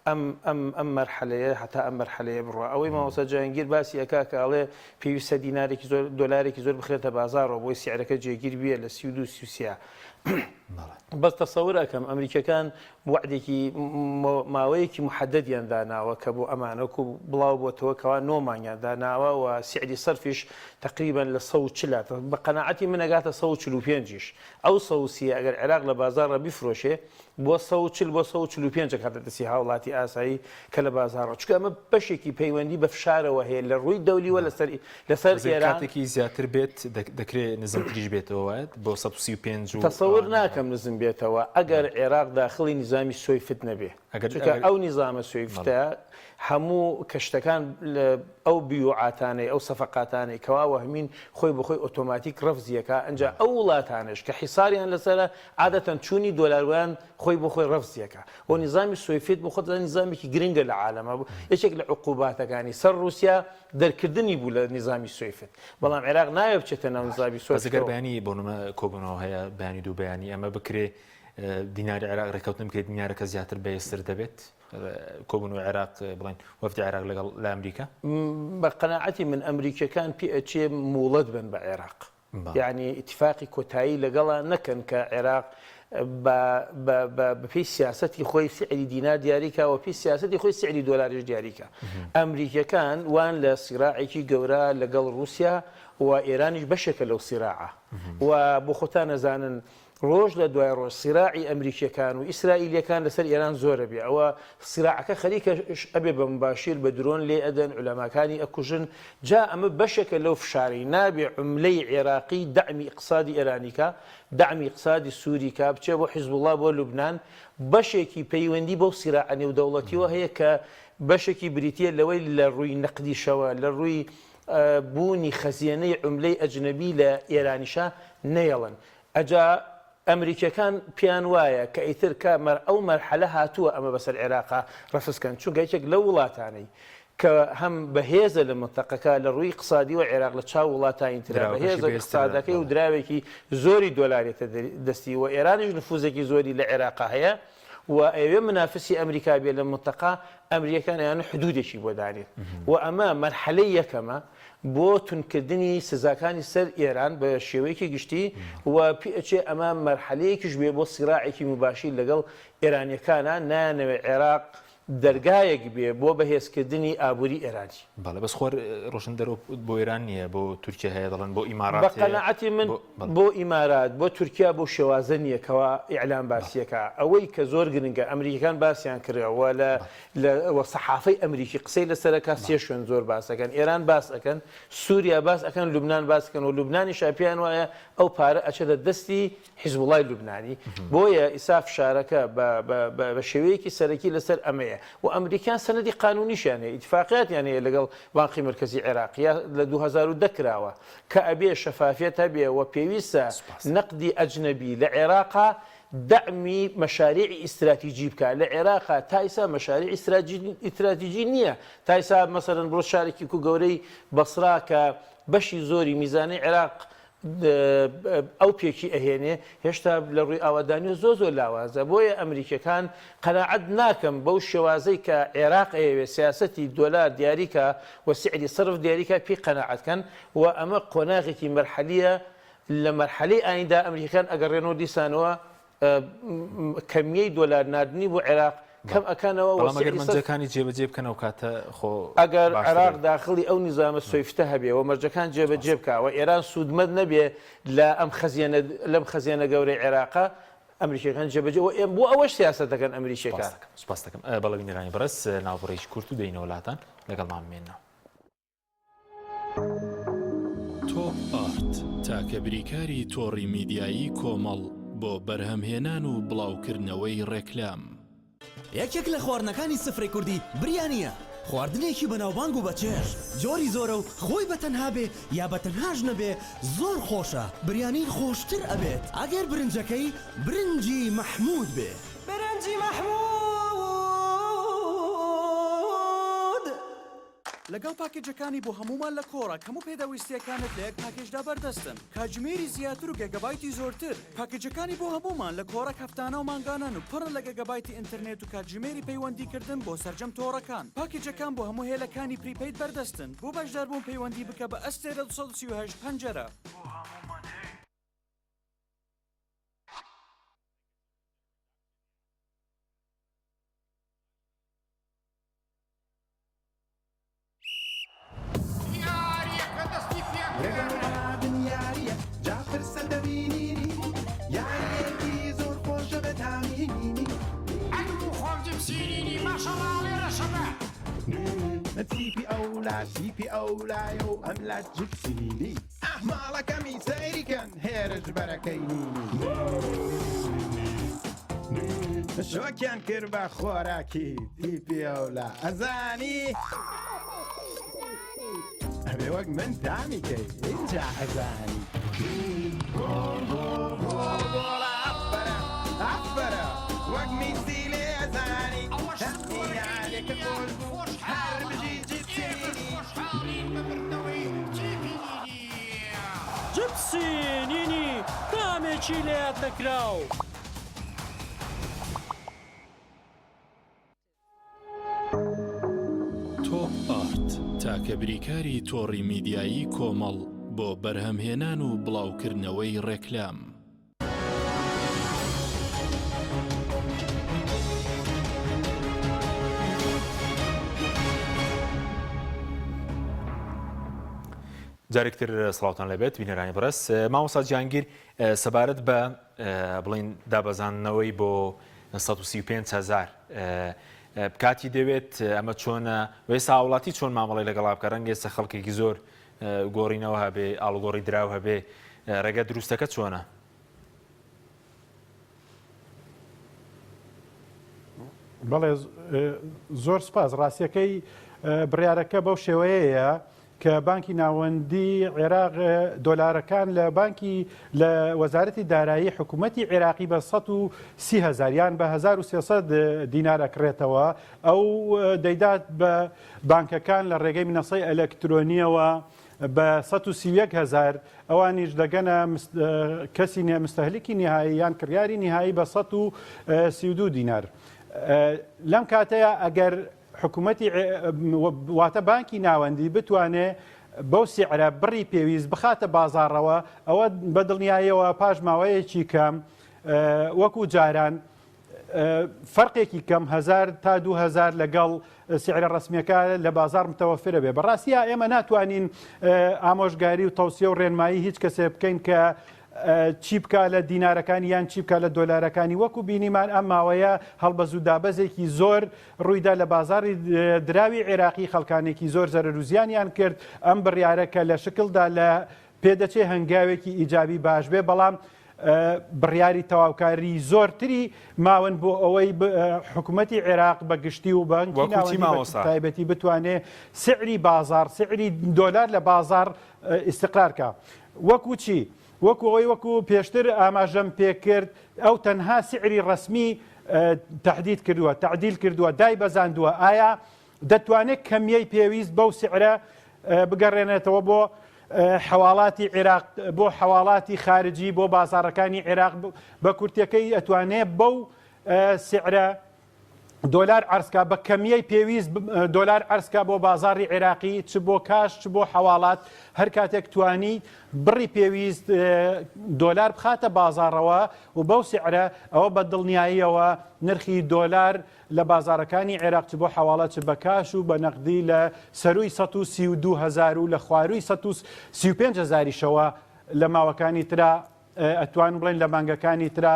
[SPEAKER 3] ئەم ئەم ئەم مەرحەلەیە هەتا ئەم مەرحەلەیە بڕوا. ئەوەی مامۆستا جەهانگیر باسی ئەکا کە ئەڵێ پێویستە دینارێکی زۆر دۆلارێکی زۆر بخرێتە بازاڕەوە بۆی سعرەکە جێگیر بیە لە 32 33 بەس تەسەور ئەکەم ئەمریکیەکان وەعدێکی ماوەیەکی محەدەدیان داناوە کە بۆ ئەمانەکو بڵاو بۆتەوە کەوا نۆ مانگیان داناوە و سعری سەرفیش تقریبا لە 140 بە قەناعەتی من ئەگاتە 145 یش ئەو 130 ئەگەر عێراق لە بازاڕە بیفرۆشێ بۆ 140 بۆ 145 ئەکاتە دەستی هاوڵاتی ئاسایی کە لە بازاڕە چونکە ئەمە بەشێکی پەیوەندی بە فشارەوە هەیە لە ڕووی دەولیوە لەسەر لەسەر
[SPEAKER 1] وەزیر
[SPEAKER 3] ئێران.
[SPEAKER 1] کاتێکی زیاتر بێت دەکرێ نزمتریش بێتەوە وایە بۆ 135 و
[SPEAKER 3] تەسەور ناکەم نزم بێتەوە ئەگەر عێراق داخڵی نیزامی سویفت نەبێ
[SPEAKER 1] ئەگەر
[SPEAKER 3] چونکە
[SPEAKER 1] ئەگەر
[SPEAKER 3] ئەو نیزامە سویفتە هەموو کە شتەکان لە ئەو بیوعاتانەی ئەو سەفەقاتانەی کەوا وەهمین خۆی بەخۆی ئۆتۆماتیک ڕەفزی ئەکا ئەنجا ئەو وڵاتانەش کە حیساریان لەسەرە عادەتەن چوونی دۆلاروان خۆی بۆ خۆی ڕەفزی ئەکا و نیزامی سویفت بۆ خۆت نیزامێکی گرنگە لە عالەمە یەکێک لە عقوباتەکانی سەر ڕووسیا دەرکردنی بوو لە نیزامی سویفت بەڵام عێراق ناوێ بچێتە ناو نیزامی
[SPEAKER 1] بەس ئەگەر
[SPEAKER 3] سویفتەوە.
[SPEAKER 1] بەیانی بۆ نمونە کۆبوونەوە هەیە بەیانی دوو بەیانی ئەمە بکرێ دیناری عێراق ڕێککەوتن بکرێت دینارەکە زیاتر بەهێزتر دەبێت کۆبوونەوەی عێراق بڵێن وەفدی عێراق لەگەڵ لە ئەمریکا؟
[SPEAKER 3] بە قەناعەتی من ئەمریکیەکان پێ ئەچێ موڵەت بەن بە عێراق یانی ئیتیفاقی کۆتایی لەگەڵا نەکەن کە عێراق بە پێی سیاسەتی خۆی سعری دینار دیاریکا و پێی سیاسەتی خۆی سعری دۆلاریش دیاریکا. ئەمریکیەکان وان لە سیراعێکی گەورە لەگەڵ ڕووسیا و ئێرانیش بەشێکە لەو سیراعە و بۆ خۆتان ئەزانن. ڕۆژ لە دوای ڕۆژ سیراعی ئەمریکیەکان و ئیسرائیلیەکان لەسەر ئێران زۆرە بێ ئەوە سیراعەکە خەریکە ئەبێ بە مباشیر بە درۆن لێ ئەدەن عولەماکانی ئەکوژن جا ئەمە بەشێکە لەو فشارەی نابێ عوملەی عێراقی دەعمی ئیقتسادی ئێرانی کا دەعمی ئیقتسادی سوری کا بچێ بۆ حیزبوڵا بۆ لوبنان بەشێکی پەیوەندی بەو سیراعە نێودەوڵەتیەوە هەیە کە بەشێکی بریتیە لەوەی لە ڕووی نەقدیشەوە لە ڕووی بوونی خەزێنەی عوملەی ئەجنەبی لە ئێرانیشا نەیەڵن. ئەجا ئەمریکیەکان پێیان وایە کە ئیتر کە ئەو مەرحەلە هاتووە ئەمە بەسەر عێراقا ڕەفز کەن چونکە یەکێک لەو وڵاتانەی کە هەم بەهێزە لە مەنتەقەکە لە ڕووی ئیقتسادیەوە عێراق لە چاو وڵاتانی ترا
[SPEAKER 1] دراوەکەشی
[SPEAKER 3] بەهێزە
[SPEAKER 1] بەهێزترە
[SPEAKER 3] ئیقتسادەکەی و
[SPEAKER 1] بەڵێ.
[SPEAKER 3] دراوێکی زۆری دۆلارێتە دەستی و ئێرانیش نفوزێکی زۆری لە عێراقا هەیە و ئەیەوێ منافسی ئەمریکا بێ لە منتەقە، ئەمریکیەکان ئەیانوێ حدودێکی بۆ دانێن و ئەمە مەرحەلەی یەکەمە بۆ توندکردنی سزاکانی سەر ئێران بە شێوەیەکی گشتی و پێ ئەچێ ئەمە مەرحەلەیەکیش بێ بۆ سیراعێکی موباشیر لەگەڵ ئێرانیەکانا، نایانەوێ عێراق دەرگایەک بێ بۆ بەهێزکردنی ئابووری ئێرانی.
[SPEAKER 1] بەڵێ بەس خۆر ڕۆشن دەرەوە بۆ ئێران نییە بۆ تورکیا هەیە دەڵێن بۆ ئیمارات
[SPEAKER 3] بە
[SPEAKER 1] هەیە
[SPEAKER 3] قەناعەتی من
[SPEAKER 1] بۆ بەڵێ.
[SPEAKER 3] بۆ ئیمارات بۆ تورکیا بەو شێوازە نییە کەوا ئیعلام باسیەکا ئەوەی کە زۆر گرنگە ئەمریکیەکان باسیان کردوە و لە لە و سەحافەی ئەمریکی قسەی لەسەر ئەکا سێ شوێن زۆر باس ئەکەن ئێران باس ئەکەن سوریا باس ئەکەن لوبنان باس ئەکەن و لوبنانیشا پێیان وایە ئەو پارە ئەچێتە دەستی حیزبوڵای لوبنانی، بۆیە ئیسا فشارەکە بە شێوەیەکی سەرەکی لەسەر ئەمەیە و ئەمریکان سەنەدی قانونیشیان هەیە، ئیتفاقیاتیان هەیە لەگەڵ بانقی مەرکەزی عێراق یا لە 2010 کراوە کە ئەبێ شەفافیەت هەبێ و پێویستە نەقدی ئەجنەبی لە عێراقا دەعمی مەشاریعی ئیستراتیجی بکا لە عێراقا تا ئیسا مەشاریعی ئیستراتیجی نییە تا ئیسا مەسەلەن بڕۆ شارێکی کو گەورەی بەسرا کە بەشی زۆری میزانەی عێراق ئەو پێکی ئەهێنێ هێشتا لە ڕووی ئاوادانیەوە زۆر زۆر لاوازە بۆیە ئەمریکیەکان قەناعەت ناکەم بەو شێوازەی کە عێراق ئەیەوێ سیاسەتی دۆلار دیاریکا و سعری سەرف دیاریکا پێی قەناعەت کەن و ئەمە قۆناغێکی مەرحەلیە لە مەرحەلەی ئایندا ئەمریکیەکان ئەگەڕێنەوە دیسانەوە کەمیەی دۆلار ناردنی بۆ عێراق کەم ئەکەنەوە و
[SPEAKER 1] بەڵام ئەگەر
[SPEAKER 3] سعری سەرف
[SPEAKER 1] مەرجەکانی جێبەجێ بکەن ئەو کاتە خۆ
[SPEAKER 3] ئەگەر
[SPEAKER 1] باشترە.
[SPEAKER 3] عێراق داخڵی ئەو نیزامە سویفتە هەبێ و مەرجەکان جێبەجێ بکا و ئێران سوودمەند نەبێ لە ئەم خەزێنە لەم خەزێنە گەورەی عێراقە، ئەمریکیەکان جێبەجێ و بۆ ئەوەش سیاسەت دەکەن ئەمریکیەکان.
[SPEAKER 1] سوپاست دەکەم سوپاست دەکەم. بەڵێ بینەرانی بەڕێز ناوبڕێکی کورت و دێینەوە لاتان لەگەڵمان بمێننەوە.
[SPEAKER 5] تۆپ ئارت تاکە بریکاری تۆڕی میدیایی کۆمەڵ بۆ بەرهەمهێنان و بڵاوکردنەوەی ڕێکلام.
[SPEAKER 6] یەکێک لە خواردنەکانی سفرەی کوردی بریانییە، خواردنێکی بەناوبانگ و بەچێژ، جۆری زۆرە و خۆی بە تەنها بێ یا بە تەنهاش نەبێ زۆر خۆشە، بریانی خۆشتر ئەبێت ئەگەر برنجەکەی برنجی مەحموود بێ.
[SPEAKER 7] برنجی مەحموود.
[SPEAKER 8] لەگەڵ پاکێجەکانی بۆ هەموومان لە کۆڕەک هەموو پێداویستییەکانت لە یەک پاکێجدا بەردەستن، کاتژمێری زیاتر و گێگابایتی زۆرتر. پاکێجەکانی بۆ هەموومان لە کۆڕەک هەفتانە و مانگانەن و پڕن لە گێگابایتی ئینتەرنێت و کاتژمێری پەیوەندیکردن بۆ سەرجەم تۆڕەکان. پاکێجەکان بۆ هەموو هێلەکانی prepaid بەردەستن. بۆ بەشداربوون پەیوەندی بکە بە ئەستێرە 238 پەنجەرە.
[SPEAKER 7] بۆ هەموومان هەیە.
[SPEAKER 9] یاریەکە دەستی پێکرد. ئەنوو خۆم جپسینینی ماشەڵا ئەڵێ ڕەشەبە.
[SPEAKER 10] ئاه ماڵەکەمی سەیری کەن هێرش بەرەکەی نینی شۆکیان کرد بە خۆراکی تیپی ئەولا ئەزانی ئەبێ وەک من تامی کەی ئینجا ئەزانی گۆڵ گۆڵ گۆڵ گۆڵە ئەفەرە ئەفەرە وەک میسی لێ ئەزانی
[SPEAKER 9] ئەوەش
[SPEAKER 10] یاریەکە خۆش بوو هەر بژی جیپسینی.
[SPEAKER 9] خۆشحاڵین بە بردنەوەی تیپی نینی.
[SPEAKER 7] جپسی نینی تامێکی لەیاد نەکراو.
[SPEAKER 5] تۆپ ئارت تاکە بریکاری تۆڕی میدیایی کۆمەڵ بۆ بەرهەمهێنان و بڵاوکردنەوەی ڕێکلام.
[SPEAKER 1] جارێکتر سڵاوتان لەبێت بینەرانی بەڕێز مامۆستا جیهانگیر سەبارەت بە. بڵین دابەزاندنەوەی بۆ 135 هزار کاتی دەوێت ئەمە چۆنە وێسا هاوڵاتی چۆن مامەڵی لەگەڵا بکە ڕەنگە ئێستا خەڵکێکی زۆر گۆڕینەوە هەبێ ئاڵوگۆڕی دراو هەبێ ڕێگە دروستەکە چۆنە؟
[SPEAKER 4] بەڵێ زۆر سپاس ڕاستیەکەی بڕیارەکە بەو شێوەیەیە کە بانکی ناوەندی عێراق دۆلارەکان لە بانکی لە وەزارەتی دارایی حکوومەتی عێراقی بە 130 هزار یان بە 1300 دینار ئەکڕێتەوە ئەو دەیدات بە بانکەکان لە ڕێگەی منەسەی ئەلکترۆنیەوە بە 131 هزار ئەوانیش دەگەنە کەسی مستهلکی نهایی یان کڕیاری نهایی بە 132 دینار لەم کاتەیە ئەگەر حکوومەتی واتە بانکی ناوەندی بتوانێ بەو سعرە بڕی پێویست بخاتە بازاڕەوە ئەوە بە دڵنیاییەوە پاش ماوەیەکی کەم وەکو جاران فەرقێکی کەم هزار تا 2000 لەگەڵ سعرە ڕسمیەکە لە بازار متەوەفرە بێ بەڕاستە ئێمە ناتوانین ئامۆژگاری و تەوسیە و ڕێنمایی هیچ کەسێ بکەین کە چی بکا لە دینارەکانی یان چی بکا لە دۆلارەکانی وەکو بینیمان ئەم ماوەیە هەڵبەز و دابەزێکی زۆر ڕوویدا لە بازاری دراوی عێراقی خەڵکانێکی زۆر زەرەر و زیانیان کرد ئەم بڕیارە کە لە شکڵدا لە پێدەچێ هەنگاوێکی ئیجابی باش بێ بەڵام بڕیاری تەواوکاری زۆرتری ماون بۆ ئەوەی حکوومەتی عێراق بە گشتی و بانکی ناوەندی بە تایبەتی بتوانێ سعری بازار سعری دۆلار لە بازار ئیستقرار کا وەکو چی؟ وەکو ئەوەی وەکو پێشتر ئاماژەم پێکرد ئەو تەنها سعری ڕەسمی تەحدید کردووە تەعدیل کردووە دای بەزاندووە ئایا دەتوانێت کەمیەی پێویست بەو سعرە بگەڕێنێتەوە بۆ حەواڵاتی عێراق بۆ حەواڵاتی خارجی بۆ بازاڕەکانی عێراق بە کورتەکەی ئەتوانێت بەو سعرە دۆلار عەرزکا بە کەمیەی پێویست دۆلار عەرزکا بۆ بازاڕی عێراقی چ بۆ کاش چ بۆ حەواڵات هەر کاتێک توانی بڕی پێویست دۆلار بخاتە بازاڕەوە و بەو سعرە ئەوە بە دڵنیاییەوە نرخی دۆلار لە بازاڕەکانی عێراق چ بۆ حەواڵە چ بە کاش و بە نەقدی لە سەرووی 132 هەزار و لە خوارووی 135 هەزاریشەوە لە ماوەکانی ترا ئەتوان بڵێن لە مانگەکانی ترا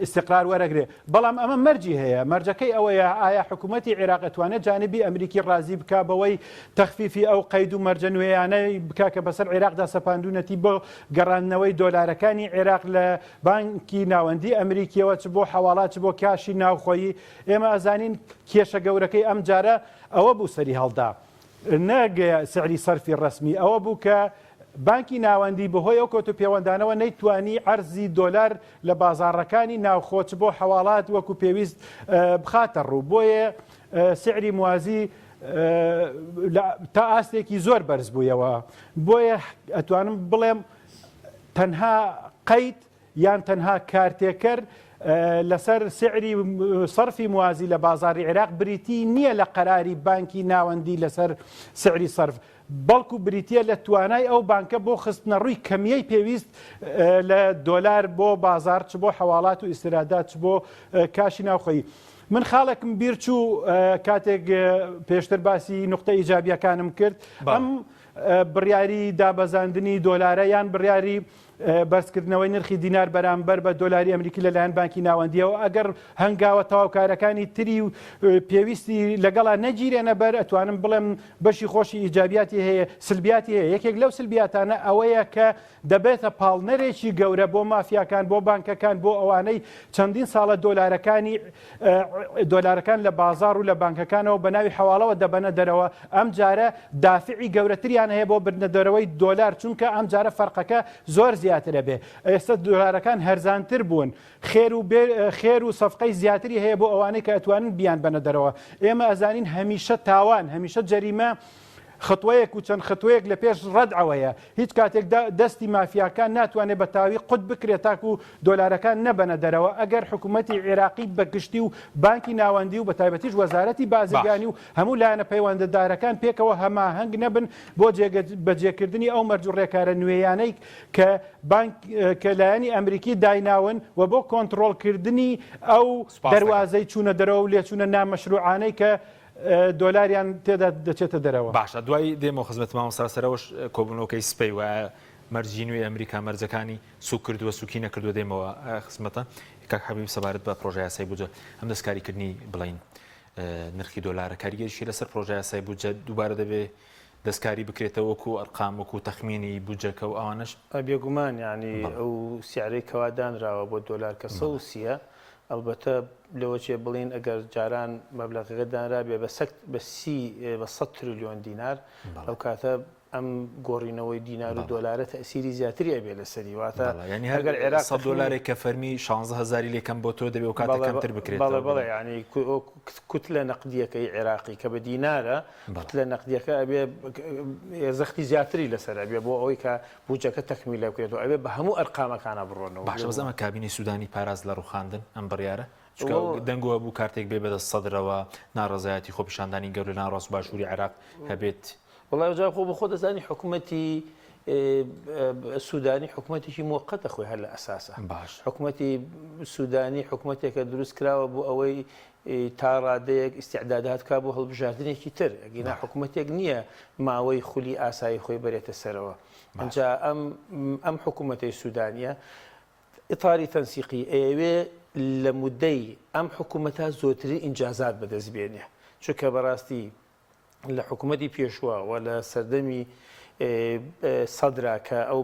[SPEAKER 4] ئیستقرار وەرەگرێ بەڵام ئەمە مەرجی هەیە مەرجەکەی ئەوەیە ئایا حکوومەتی عێراق ئەتوانێت جانبی ئەمریکی ڕازی بک بەوەی تەخفیفی ئەو قەید و مەرجە نوێیانەی بک کە بەسەر عێراقدا سەپاندونەتی بۆ گەڕاندنەوەی دۆلارەکانی عێراق لە بانکی ناوەندی ئەمریکیەوە چ بۆ حەواڵا چ بۆ کاشی ناوخۆیی ئێمە ئەزانین کێشە گەورەکەی ئەم جارە ئەوە بوو سەری هەڵدا نەک سعری سەرفی ڕەسمی، ئەوە بوو کە بانکی ناوەندی بەهۆی ئەو کۆتوپێوەندانەوە نەیتوانی عەرزی دۆلار لە بازاڕەکانی ناوخۆ چ بۆ حەواڵات وەکو پێویست بخاتە ڕوو، بۆیە سعری موازی تا ئاستێکی زۆر بەرز بوویەوە، بۆیە ئەتوانم بڵێم تەنها قەید یان تەنها کارتێکەر لەسەر سعری سەرفی موازی لە بازاری عێراق بریتی نییە لە قەراری بانکی ناوەندی لەسەر سعری سەرف بەڵکو بریتە لە توانای ئەو بانکە بۆ خستنەڕووی کەمیەی پێویست لە دۆلار بۆ بازار چ بۆ حەواڵات و ئیستیرادات چ بۆ کاشی ناوخۆیی. من خاڵێکم بیرچوو کاتێک پێشتر باسی نقطە ئیجابیەکانم کرد ئەم بڕیاری دابەزاندنی دۆلارە یان بڕیاری بەرزکردنەوەی نرخی دینار بەرامبەر بە دۆلاری ئەمریکی لەلایەن بانکی ناوەندییەوە، ئەگەر هەنگاوە تەواوکارەکانی تری و پێویستی لەگەڵا نەگیرێنە بەر، ئەتوانم بڵێم بەشی خۆشی ئیجابیاتی هەیە، سلبیاتی هەیە. یەکێک لەو سلبیاتانە ئەوەیە کە دەبێتە پاڵنەرێکی گەورە بۆ مافیاکان، بۆ بانکەکان، بۆ ئەوانەی چەندین ساڵە دۆلارەکانی دۆلارەکان لە بازاڕ و لە بانکەکانەوە بە ناوی حەواڵەوە دەبەنە دەرەوە، ئەمجارە دافعی گەورەتریان هەیە بۆ بردنە دەرەوەی دۆلار، چونکە ئەمجارە فەرقەکە زۆر زیاترە بێ، ئێستا دۆلارەکان هەرزانتر بوون، خێر و خێر و سەفقەی زیاتری هەیە بۆ ئەوانەی کە ئەتوانن بیانبەنە دەرەوە، ئێمە ئەزانین هەمیشە تاوان، هەمیشە جەریمە خطوەیەک و چەند خطوەیەک لە پێش ڕەدعەوەیە، هیچ کاتێک دەستی مافیاکان ناتوانێت بە تاوی قوت بکرێت تاکو دۆلارەکان نەبەنە دەرەوە، ئەگەر حکومەتی عێراقی بە گشتی و بانکی ناوەندی و بە تایبەتیش وەزارەتی بازرگانی و هەموو لایەنە پەیوەندەدارەکان پێکەوە هەماهەنگ نەبن بۆ بەجێکردنی ئەو مەرج و ڕێکارە نوێیانەی کە بانک کە لایەنی ئەمریکی دایناون و بۆ کۆنتڕۆڵکردنی ئەو دەروازەی چوونە دەرەوە و لێچوونە نامەشروعانەی کە دۆلاریان تێدا دەچێتە دەرەوە.
[SPEAKER 1] باشە دوای دێمەوە خزمەت مامۆستا سەرەوەش کۆبوونەوەکەی سپەی وایە. مەرجی نوێی ئەمریکا مەرجەکانی سوک کردووە سوکی نەکردووە دێمەوە خزمەتە کاک حەبیب سەبارەت بە پرۆژە یاسای بودجە ئەم دەستکاریکردنی بڵین نرخی دۆلارە کاریگەریشی لەسەر پرۆژە یاسای بودجە دووبارە دەبێ دەستکاری بکرێتەوە وەکو ئەرقام وەکو تەخمینی بودجەکە و ئەوانەش؟
[SPEAKER 3] بێگومان یانی ئەو سعرەی کەوا دانراوە بۆ دۆلار کە 130 ە ئەڵبەتە لەوەچێ بڵێین ئەگەر جاران مەبلەغەکە دانرابێ بە سەد بە سی بە 100 تریلیۆن دینار ئەو کاتە ئەم گۆڕینەوەی دینار و دۆلارە تەئسیری زیاتری ئەبێ لەسەری واتە
[SPEAKER 1] یانی هەر
[SPEAKER 3] ئەگەر عێراق
[SPEAKER 1] 100 دۆلارێک کە فەرمی 16 هەزاری لێ کەم بۆ تۆ دەبێ ئەو کاتە کەمتر بکرێتەوە
[SPEAKER 3] بەڵێ بەڵێ یانی کوتلە نەقدییەکەی عێراقی کە بە دینارە کوتلە نەقدییەکە ئەبێ زەختی زیاتری لەسەر ئەبێ بۆ ئەوەی کە بودجەکە تەکمیلە بکرێت و ئەبێ بە هەموو ئەرقامەکانە بڕۆنەوە.
[SPEAKER 1] باشە بەس ئەمە کابینەی سوودانی پاراست لە ڕووخاندن ئەم بڕیارە؟ چونکە دەنگۆ هەبوو کارتێک بێ بەدەست سەدرەوە ناڕەزایەتی خۆپیشاندانی گەورە لە ناوەڕاست و باشووری عێراق هەبێت.
[SPEAKER 3] وەڵا جا خۆ بەخۆ دەزانی حکومەتی سوودانی حکومەتێکی موەقەتە خۆی هەر لە ئەساسە
[SPEAKER 1] باش
[SPEAKER 3] حکومەتی سوودانی حکومەتێکە دروست کراوە بۆ ئەوەی تا ڕادەیەک ئیستعدادات کا بۆ هەڵبژاردنێکی تر ئەگینا حکومەتێک نییە ماوەی خولی ئاسایی خۆی بەرێتە سەرەوە ئەجا ئەم ئەم حکوومەتەی سوودانیە ئیتاری تەنسیقی ئەیەوێ لە مودەی ئەم حکوومەتە زۆرترین ئینجازات بەدەست بێنێ چونکە بەڕاستی لە حکوومەتی پێشوە و لە سەردەمی سەدرا کە ئەو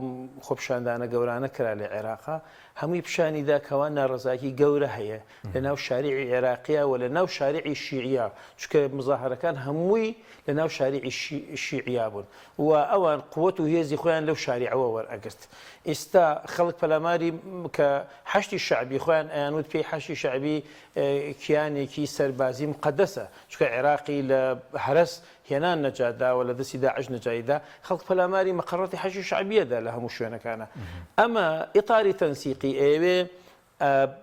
[SPEAKER 3] خۆپیشاندانە گەورانە کرا لە عێراقا هەمووی پیشانی دا کەوا ناڕەزایەکی گەورە هەیە لە ناو شاریعی عێراقیە و لە ناو شاریعی شیعە چونکە مزاهرەکان هەمووی لە ناو شاریعی شیعە بوون و ئەوان قوت و هێزی خۆیان لەو شاریعەوە وەرئەگرت ئیستا خەڵک پەلاماری کە حەشدی شەعبی خۆیان ئەیانوت پێی حەشدی شەعبی کیانێکی سەربازی مقەدەسە چونکە عێراقی لە هەرەس هێنان نەجات دا و لە دەستی داعش نەجای دا، خەڵک پەلاماری مەقەڕاتی حەشدی شەعبیە دا لە هەموو شوێنەکانا. ئەمە ئیتاری تەنسیقی ئەیەوێ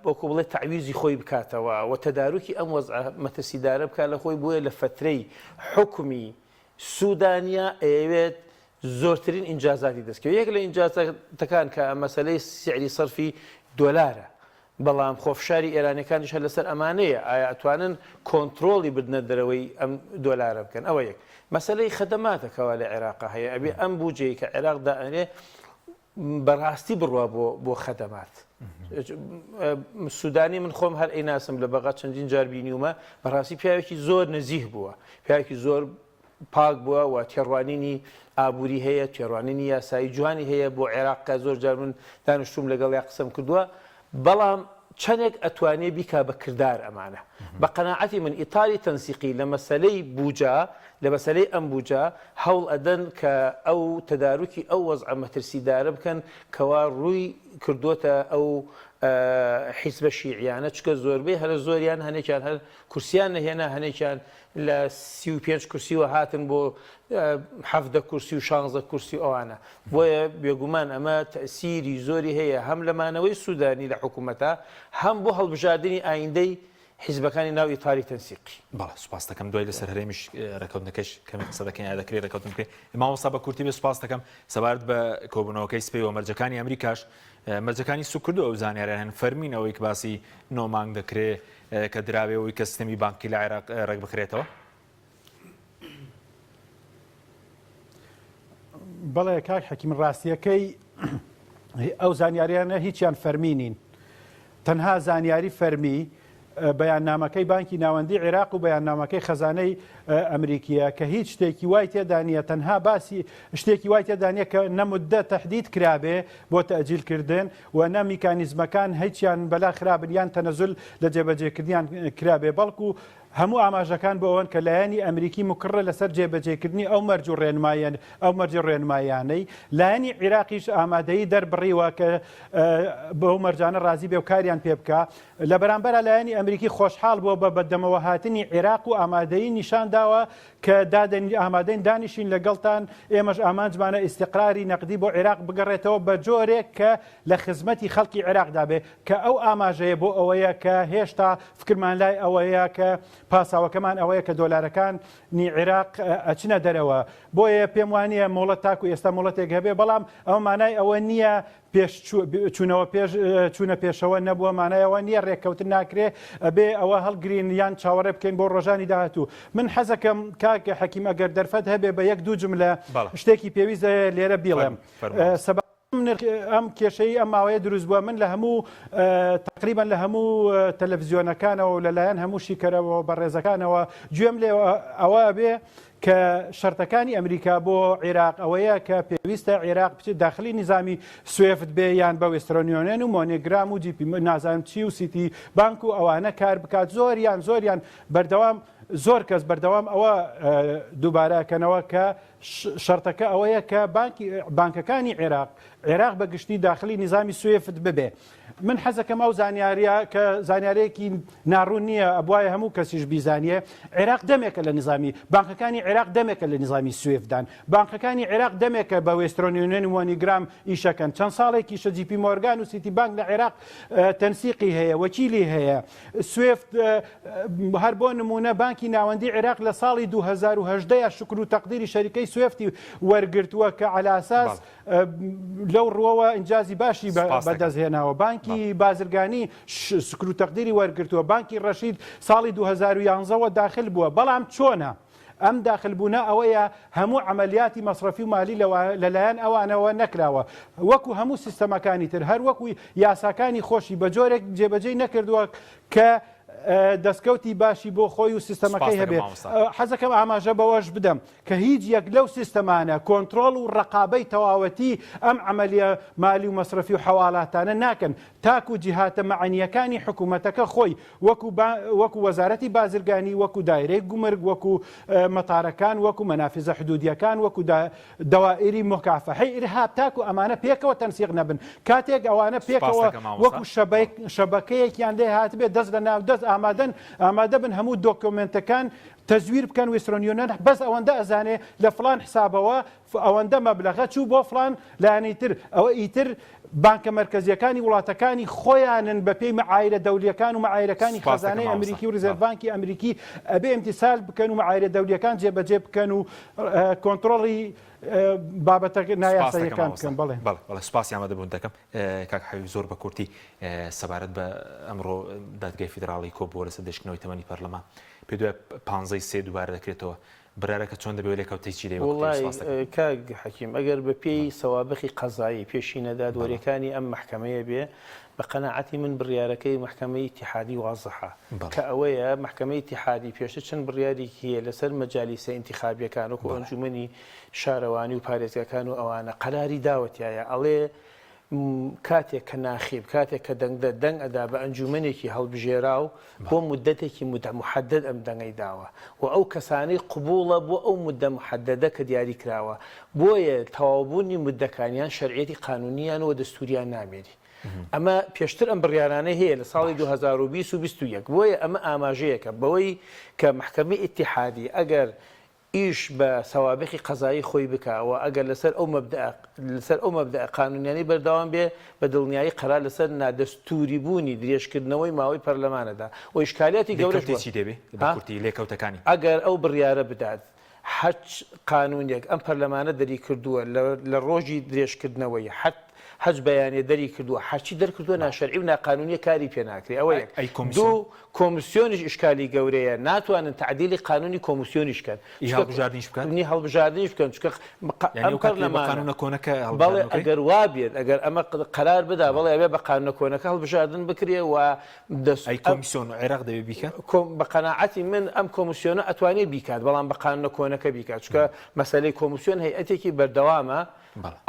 [SPEAKER 3] وەکو بڵێ تەعویزی خۆی بکاتەوە و تەداروکی ئەم وەزعە مەترسیدارە بکات لە خۆی، بۆیە لە فەترەی حوکمی سودانیا ئەیەوێت زۆرترین ئینجازاتی دەستکەوێت. یەک لە ئینجازاتەکان کە مەسەلەی سعری سەرفی دۆلارە، بەڵام خۆ فشاری ئێرانیەکانیش هەر لەسەر ئەمانەیە، ئایا ئەتوانن کۆنترۆڵی بردنە دەرەوەی ئەم دۆلارە بکەن؟ ئەوە یەک. مەسەلەی خەدەماتە کەوا لە عێراقا هەیە، ئەبێ ئەم بوجەی کە عێراق دائەنرێ بەڕاستی بڕوا بۆ بۆ خەدەمات. سودانی من خۆم هەر ئەیناسم لە بەغا چەندین جار بینیومە، بەڕاستی پیاوێکی زۆر نەزیه بووە، پیاوێکی زۆر پاک بووە و تێڕوانینی ئابووری هەیە، تێڕوانینی یاسایی جوانی هەیە بۆ عێراق کە زۆر جار من دانیشتووم لەگەڵیا قسەم کردووە، بەڵام چەندێک ئەتوانێ بیکا بە کردار ئەمانە. بە قەناعەتی من ئیتاری تەنسیقی لە مەسەلەی بوجە، لە مەسەلەی ئەم بوجە هەوڵ ئەدەن کە ئەو تەداروکی ئەو وەزعە مەترسیدارە بکەن کەوا ڕووی کردۆتە ئەو حیزبە شیعیانە، چونکە زۆربەی هەرە زۆریان هەنێکیان هەر کورسیان نەهێنا هەنێکیان لە 35 کورسیوە هاتن بۆ 17 کورسی و 16 کورسی و ئەوانە بۆیە بێگومان ئەمە تەسیری زۆری هەیە هەم لە مانەوەی سوودانی لە حکوومەتە هەم بۆ هەڵبژاردننی ئایندەی حیزبەکانی ناو ئیتاری تەنسیقی.
[SPEAKER 1] بەڵێ سوپاس دەکەم دوای لەسەر هەرێمیش ڕێکەوتنەکەش کەمێک قسە دەکەین یا دەکرێت ڕێکەوتن بکرێت مامۆستا بە کورتی بێ سوپاس دەکەم سەبارەت بە کۆبوونەوەکەی سپەی و مەرجەکانی ئەمریکاش مەرجەکانی سوک کردو ئەو زانیاریان هەن فەرمین ئەوەی کە باسی نۆ مانگ دەکرێ کە دراوێ ئەوەی کە سیستەمی بانقی لە عێراق ڕێک بخرێتەوە؟
[SPEAKER 4] بەڵێ کاک حەکیم ڕاستیەکەی ئەو زانیاریانە هیچیان فەرمی نین تەنها زانیاری فەرمی بەیاننامەکەی بانکی ناوەندی عێراق و بەیاننامەکەی خەزانەی ئەمریکیە کە هیچ شتێکی وای تێدا نییە تەنها باسی شتێکی وای تێدا نییە کە نە مدە تەحدید کرابێ بۆ تەئجیلکردن و نە میکانیزمەکان هیچیان بەلا خرابن یان تەنەزول لە جێبەجێکردنیان کرابێ بەڵکو هەموو ئاماژەکان بۆ ئەوەن کە لایەنی ئەمریکی مکڕە لەسەر جێبەجێکردنی ئەو مەرج و ڕێنماییە ئەو مەرج و ڕێنماییانەی لایەنی عیراقیش ئامادەیی دەربڕیوە کە بەو مەرجانە ڕازی بێ و کاریان پێ بکا لە بەرامبەرا لایەنی ئەمریکی خۆشحاڵ بووە بە بەدەمەوەهاتنی عێراق و ئامادەیی نیشان داوە کە ئامادەین دانیشین لەگەڵتان، ئێمەش ئامانجمانە ئیستیقراری نەقدی بۆ عێراق بگەڕێتەوە بە جۆرێک کە لە خزمەتی خەڵکی عێراقدا بێ، کە ئەو ئاماژەیە بۆ ئەوەیە کە هێشتا فکرمان لای ئەوەیە کە پاساوەکەمان ئەوەیە کە دۆلارەکانی عێراق ئەچنە دەرەوە، بۆیە پێم وانییە مۆڵەت تاکو ئێستا مۆڵەتێک هەبێ، بەڵام ئەوە مانای ئەوە نییە پێش چوونەوە پێش چوونە پێشەوە نەبووە مانای ئەوە نییە ڕێککەوتن ناکرێ ئەبێ ئەوە هەڵگرین یان چاوەڕێ بکەین بۆ ڕۆژانی داهاتوو من حەزەکەم کاک حەکیم ئەگەر دەرفەت هەبێ بە یەک دوو جملە شتێکی پێویستە لێرە بیڵێم. ئەم کێشەی ئەم ماوەیە دروست بووە من لە هەموو تقریبا لە هەموو تەلەڤزیۆنەکانەوە و لەلایەن هەموو شیکەرەوە بەڕێزەکانەوە گوێم لێ ئەوە بێ کە شەرتەکانی ئەمریکا بۆ عێراق ئەوەیە کە پێویستە عێراق بچێت داخلی نیزامی سوێفت بێ یان بە وێسترۆنیۆنێن و مۆنێگرام و جیپی نازانم چی و سیتی بانک و ئەوانە کار بکات زۆریان زۆریان بەردەوام زۆر کەس بەردەوام ئەوە دووبارەکەنەوە کە شەرتەکە ئەوەیە کە بانکی بانکەکانی عێراق عێراق بە گشتی داخلی نیزامی سوێفت ببێ من حەزەکەم ئەو زانیاریە کە زانیارێکی ناڕوون نییە ئەبواە هەموو کەسیش بیزانیە عێراق دەمێکە لە نظامی بانکەکانی عێراق دەمێکە لە نظامی سوێفدان بانکەکانی عێراق دەمێکە بە وێسترۆن یونیۆن و مۆنیگرام ئیشەکەن چەند ساڵێکیشە جیپی مۆرگان و سیتی بانک لە عێراق تەنسیقی هەیە وەکیلی هەیە سوێفت هەر بۆ نمونە بانکی ناوەندی عێراق لە ساڵی 2018 یا شکر و تەقدیری شەریکەی سوێفتی وەرگرتووە کە عەلاساس لەو ڕووەوە ئینجازی باشی بەدەست هێناوە بانکی بازرگانی شکر و تەقدیری وەرگرتووە بانکی ڕەشید ساڵی 2011ەوە داخل بووە بەڵام چۆنە؟ ئەم داخل بوونە ئەوەیە هەموو عەمەلیاتی مەسرەفی و مالی لەلایەن ئەوانەوە نەکراوە وەکو هەموو سیستەمەکانی تر هەر وەکو یاساکانی خۆشی بە جۆرێک جێبەجێی نەکردووە کە دەستکەوتی باشی بۆ خۆی و سیستەمەکەی هەبێ حەزەکەم ئاماژە بەوەش بدەم کە هیچ یەک لەو سیستەمانە کۆنترۆڵ و ڕقابەی تەواوەتی ئەم عملیە مالی و مەسرەفی و حەواڵاتانە ناکەن تاکو جیهاتە مەعنییەکانی حکومەتەکە خۆی وەکو وەکو وەزارەتی بازرگانی، وەکو دایرەی گومرگ، وەکو مەتارەکان، وەکو مەنافیزە حدودیەکان، وەکو دەوائیری موکافەحەی ئیرهاب تاکو ئەمانە پێکەوە تەنسیق نەبن کاتێک ئەوانە پێکەوە وەکو شەبەکەیەکیان لێ هاتبێت دەست لە ناو دەست ئامادەن ئامادە بن هەموو دۆکۆمێنتەکان تەزویر بکەن ویسترۆن یونیۆن بەس ئەوەندە ئەزانێ لە فڵان حسابەوە ئەوەندە مەبلەغە چوو بۆ فڵان لایەنی تر، ئەوە ئیتر بانکە مەرکەزییەکانی وڵاتەکانی خۆیانن بە پێی مەعایرە دەولییەکان و مەعایرەکانی
[SPEAKER 1] سوپاس دەکەم
[SPEAKER 4] خەزانەی
[SPEAKER 1] مامۆستا.
[SPEAKER 4] ئەمریکی و ڕیزێرڤ
[SPEAKER 1] بەڵێ.
[SPEAKER 4] بانکی ئەمریکی ئەبێ ئیمتیسال بکەن و مەعایرە دەولییەکان جێبەجێ بکەن و کۆنتڕۆڵی بابەتە
[SPEAKER 1] سوپاس دەکەم
[SPEAKER 4] نایاساییەکان
[SPEAKER 1] مامۆستا.
[SPEAKER 4] بکەن. بەڵێ.
[SPEAKER 1] بەڵێ بەڵێ سوپاسی ئامادەبوونت دەکەم. کاک حەبیب زۆر بە کورتی سەبارەت بە ئەمڕۆ دادگای فیدراڵی کۆبووە لەسەر درێژکردنەوەی تەمەنی پەرلەمان پێ دوای پانزەی سێ دووبارە دەکرێتەوە بڕیارەکە چۆن دەبێ و لێکەوتەی چی دەبێ؟
[SPEAKER 3] وەڵای کاک حەکیم ئەگەر بە پێی سەوابقی قەزایی پێشینە دادوەریەکانی ئەم مەحکەمەیە بێ بە قەناعەتی من بڕیارەکەی مەحکەمەی ئیتیحادی وازحە کە ئەوەیە مەحکەمەی ئیتیحادی پێشتر چەند بڕیاریکی هەیە لەسەر مەجالیسە ئینتیخابیەکان وەکو ئەنجومەنی شارەوانی و پارێزگاکان و ئەوانە قەراری داوە تیایا ئەڵێ کاتێک کە ناخیب، کاتێک کە دەنگدەر دەنگ ئەدا بە ئەنجوومەنێکی هەڵبژێراو بۆ موددەتێکی مودە موحەدەد ئەم دەنگەی داوە و ئەو کەسانەی قبووڵە بۆ ئەو موددە موحەدەدە کە دیاری کراوە بۆیە تەواوبوونی موددەکانیان شەرعیەتی قانوونییان و دەستووریان نامێنی. ئەمە پێشتر ئەم بڕیارانەی هەیە لە ساڵی 2020 و 21 بۆیە ئەمە ئاماژەیەکە بەوەی کە مەحکەمەی ئیتیحادی ئەگەر ئیش بە سەوابقی قەزایی خۆی بکا و ئەگەر لەسەر ئەو مەبدەئە لەسەر ئەو مەبدەئە قانوونیانەی بەردەوام بێ بە دڵنیایی قەرار لەسەر نادەستووری بوونی درێژکردنەوەی ماوەی پەرلەمان ئەدا و ئیشکالیاتی گەورەش
[SPEAKER 1] لێکەوتەی چی دەبێ؟ بە
[SPEAKER 3] ها؟
[SPEAKER 1] کورتی لێکەوتەکانی.
[SPEAKER 3] ئەگەر ئەو بڕیارە بدات هەرچ قانوونێک ئەم پەرلەمانە دەریکردووە لە لە ڕۆژی درێژکردنەوەی حەت هەچ بەیانێ دەری کردووە هەرچی دەرکردووە ناشەرعی و ناقانوونیە کاری پێ ناکرێ ئەوە یەک.
[SPEAKER 1] ئەی کۆمیسیۆن؟
[SPEAKER 3] دوو کۆمسیۆنیش ئیشکالی گەورەیە ناتوانن تەعدیلی قانونی کۆمسیۆنیش کەن
[SPEAKER 1] ئی
[SPEAKER 3] چونکە
[SPEAKER 1] هەڵبژاردنیش بکات؟
[SPEAKER 3] نی هەڵبژاردنیش بکەن چونکە
[SPEAKER 1] یانی
[SPEAKER 3] ئەم
[SPEAKER 1] ئەو کات پێ بە
[SPEAKER 3] پەرلەمانە
[SPEAKER 1] قانونە کۆنەکە
[SPEAKER 3] بەڵێ
[SPEAKER 1] هەڵبژاردن بکەی؟
[SPEAKER 3] ئەگەر وا بێت ئەگەر ئەمە قەرار بدا بەڵێ ئەبێ بە قانونە کۆنەکە هەڵبژاردن بکرێ و دەست
[SPEAKER 1] ئەی کۆمیسیۆن عێراق دەبێ بیکات؟
[SPEAKER 3] کۆم بە قەناعەتی من ئەم کۆمسیۆنە ئەتوانێ بیکات بەڵام بە قانونە کۆنەکە بیکات چونکە مەسەلەی کۆمسیۆن هەیئەتێکی بەردەوامە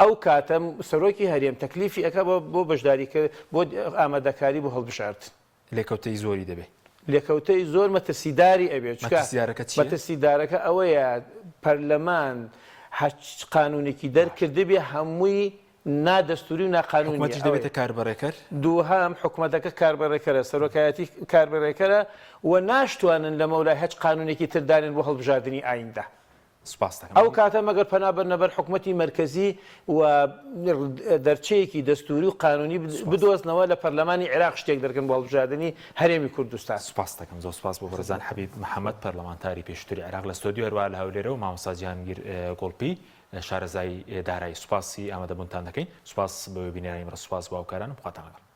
[SPEAKER 3] ئەو کاتە سەرۆکی هەرێم تەکلیفی ئەکا بۆ بەشداری بۆ ئامادەکاری بۆ هەڵبژاردن.
[SPEAKER 1] لێکەوتەی زۆری دەبێ.
[SPEAKER 3] لێکەوتەی زۆر مەترسیداری ئەبێ چونکە
[SPEAKER 1] مەترسیدارەکە چیە؟
[SPEAKER 3] مەترسیدارەکە ئەوەیە پەرلەمان هەرچ قانونێکی دەرکردبێ هەمووی نا دەستوری و ناقانونیە
[SPEAKER 1] حکومەتیش
[SPEAKER 3] ئەوەیە.
[SPEAKER 1] دەبێتە کاربەڕێکەر؟
[SPEAKER 3] دووهەم حکومەتەکە کاربەڕێکەرە سەرۆکایەتی کاربەڕێکەرە و ناشتوانن لەمەولای هەچ قانونێکی تر دانێن بۆ هەڵبژاردنی ئایندە.
[SPEAKER 1] سوپاست دەکەم.
[SPEAKER 3] ئەو کاتە مەگەر پەنا بەرنە بەر حکومەتی مەرکەزی و دەرچەیەکی دەستووری و قانوونی بدۆزنەوە لە پەرلەمانی عێراق شتێک دەرکەن بۆ هەڵبژاردنی هەرێمی کوردستان.
[SPEAKER 1] سوپاست دەکەم. زۆر سوپاس بۆ بەڕێزان حەبیب محەمەد پەرلەمانتاری پێشووتری عێراق لە ستۆدیۆ هەروەها لە هەولێرەوە مامۆستا جیهانگیر گوڵپی شارەزای دارایی سوپاسی ئامادەبوونتان دەکەین. سوپاس بۆ بینەرانی بەڕێز سوپاس بۆ هاوکارانم خواتان لەگەڵ.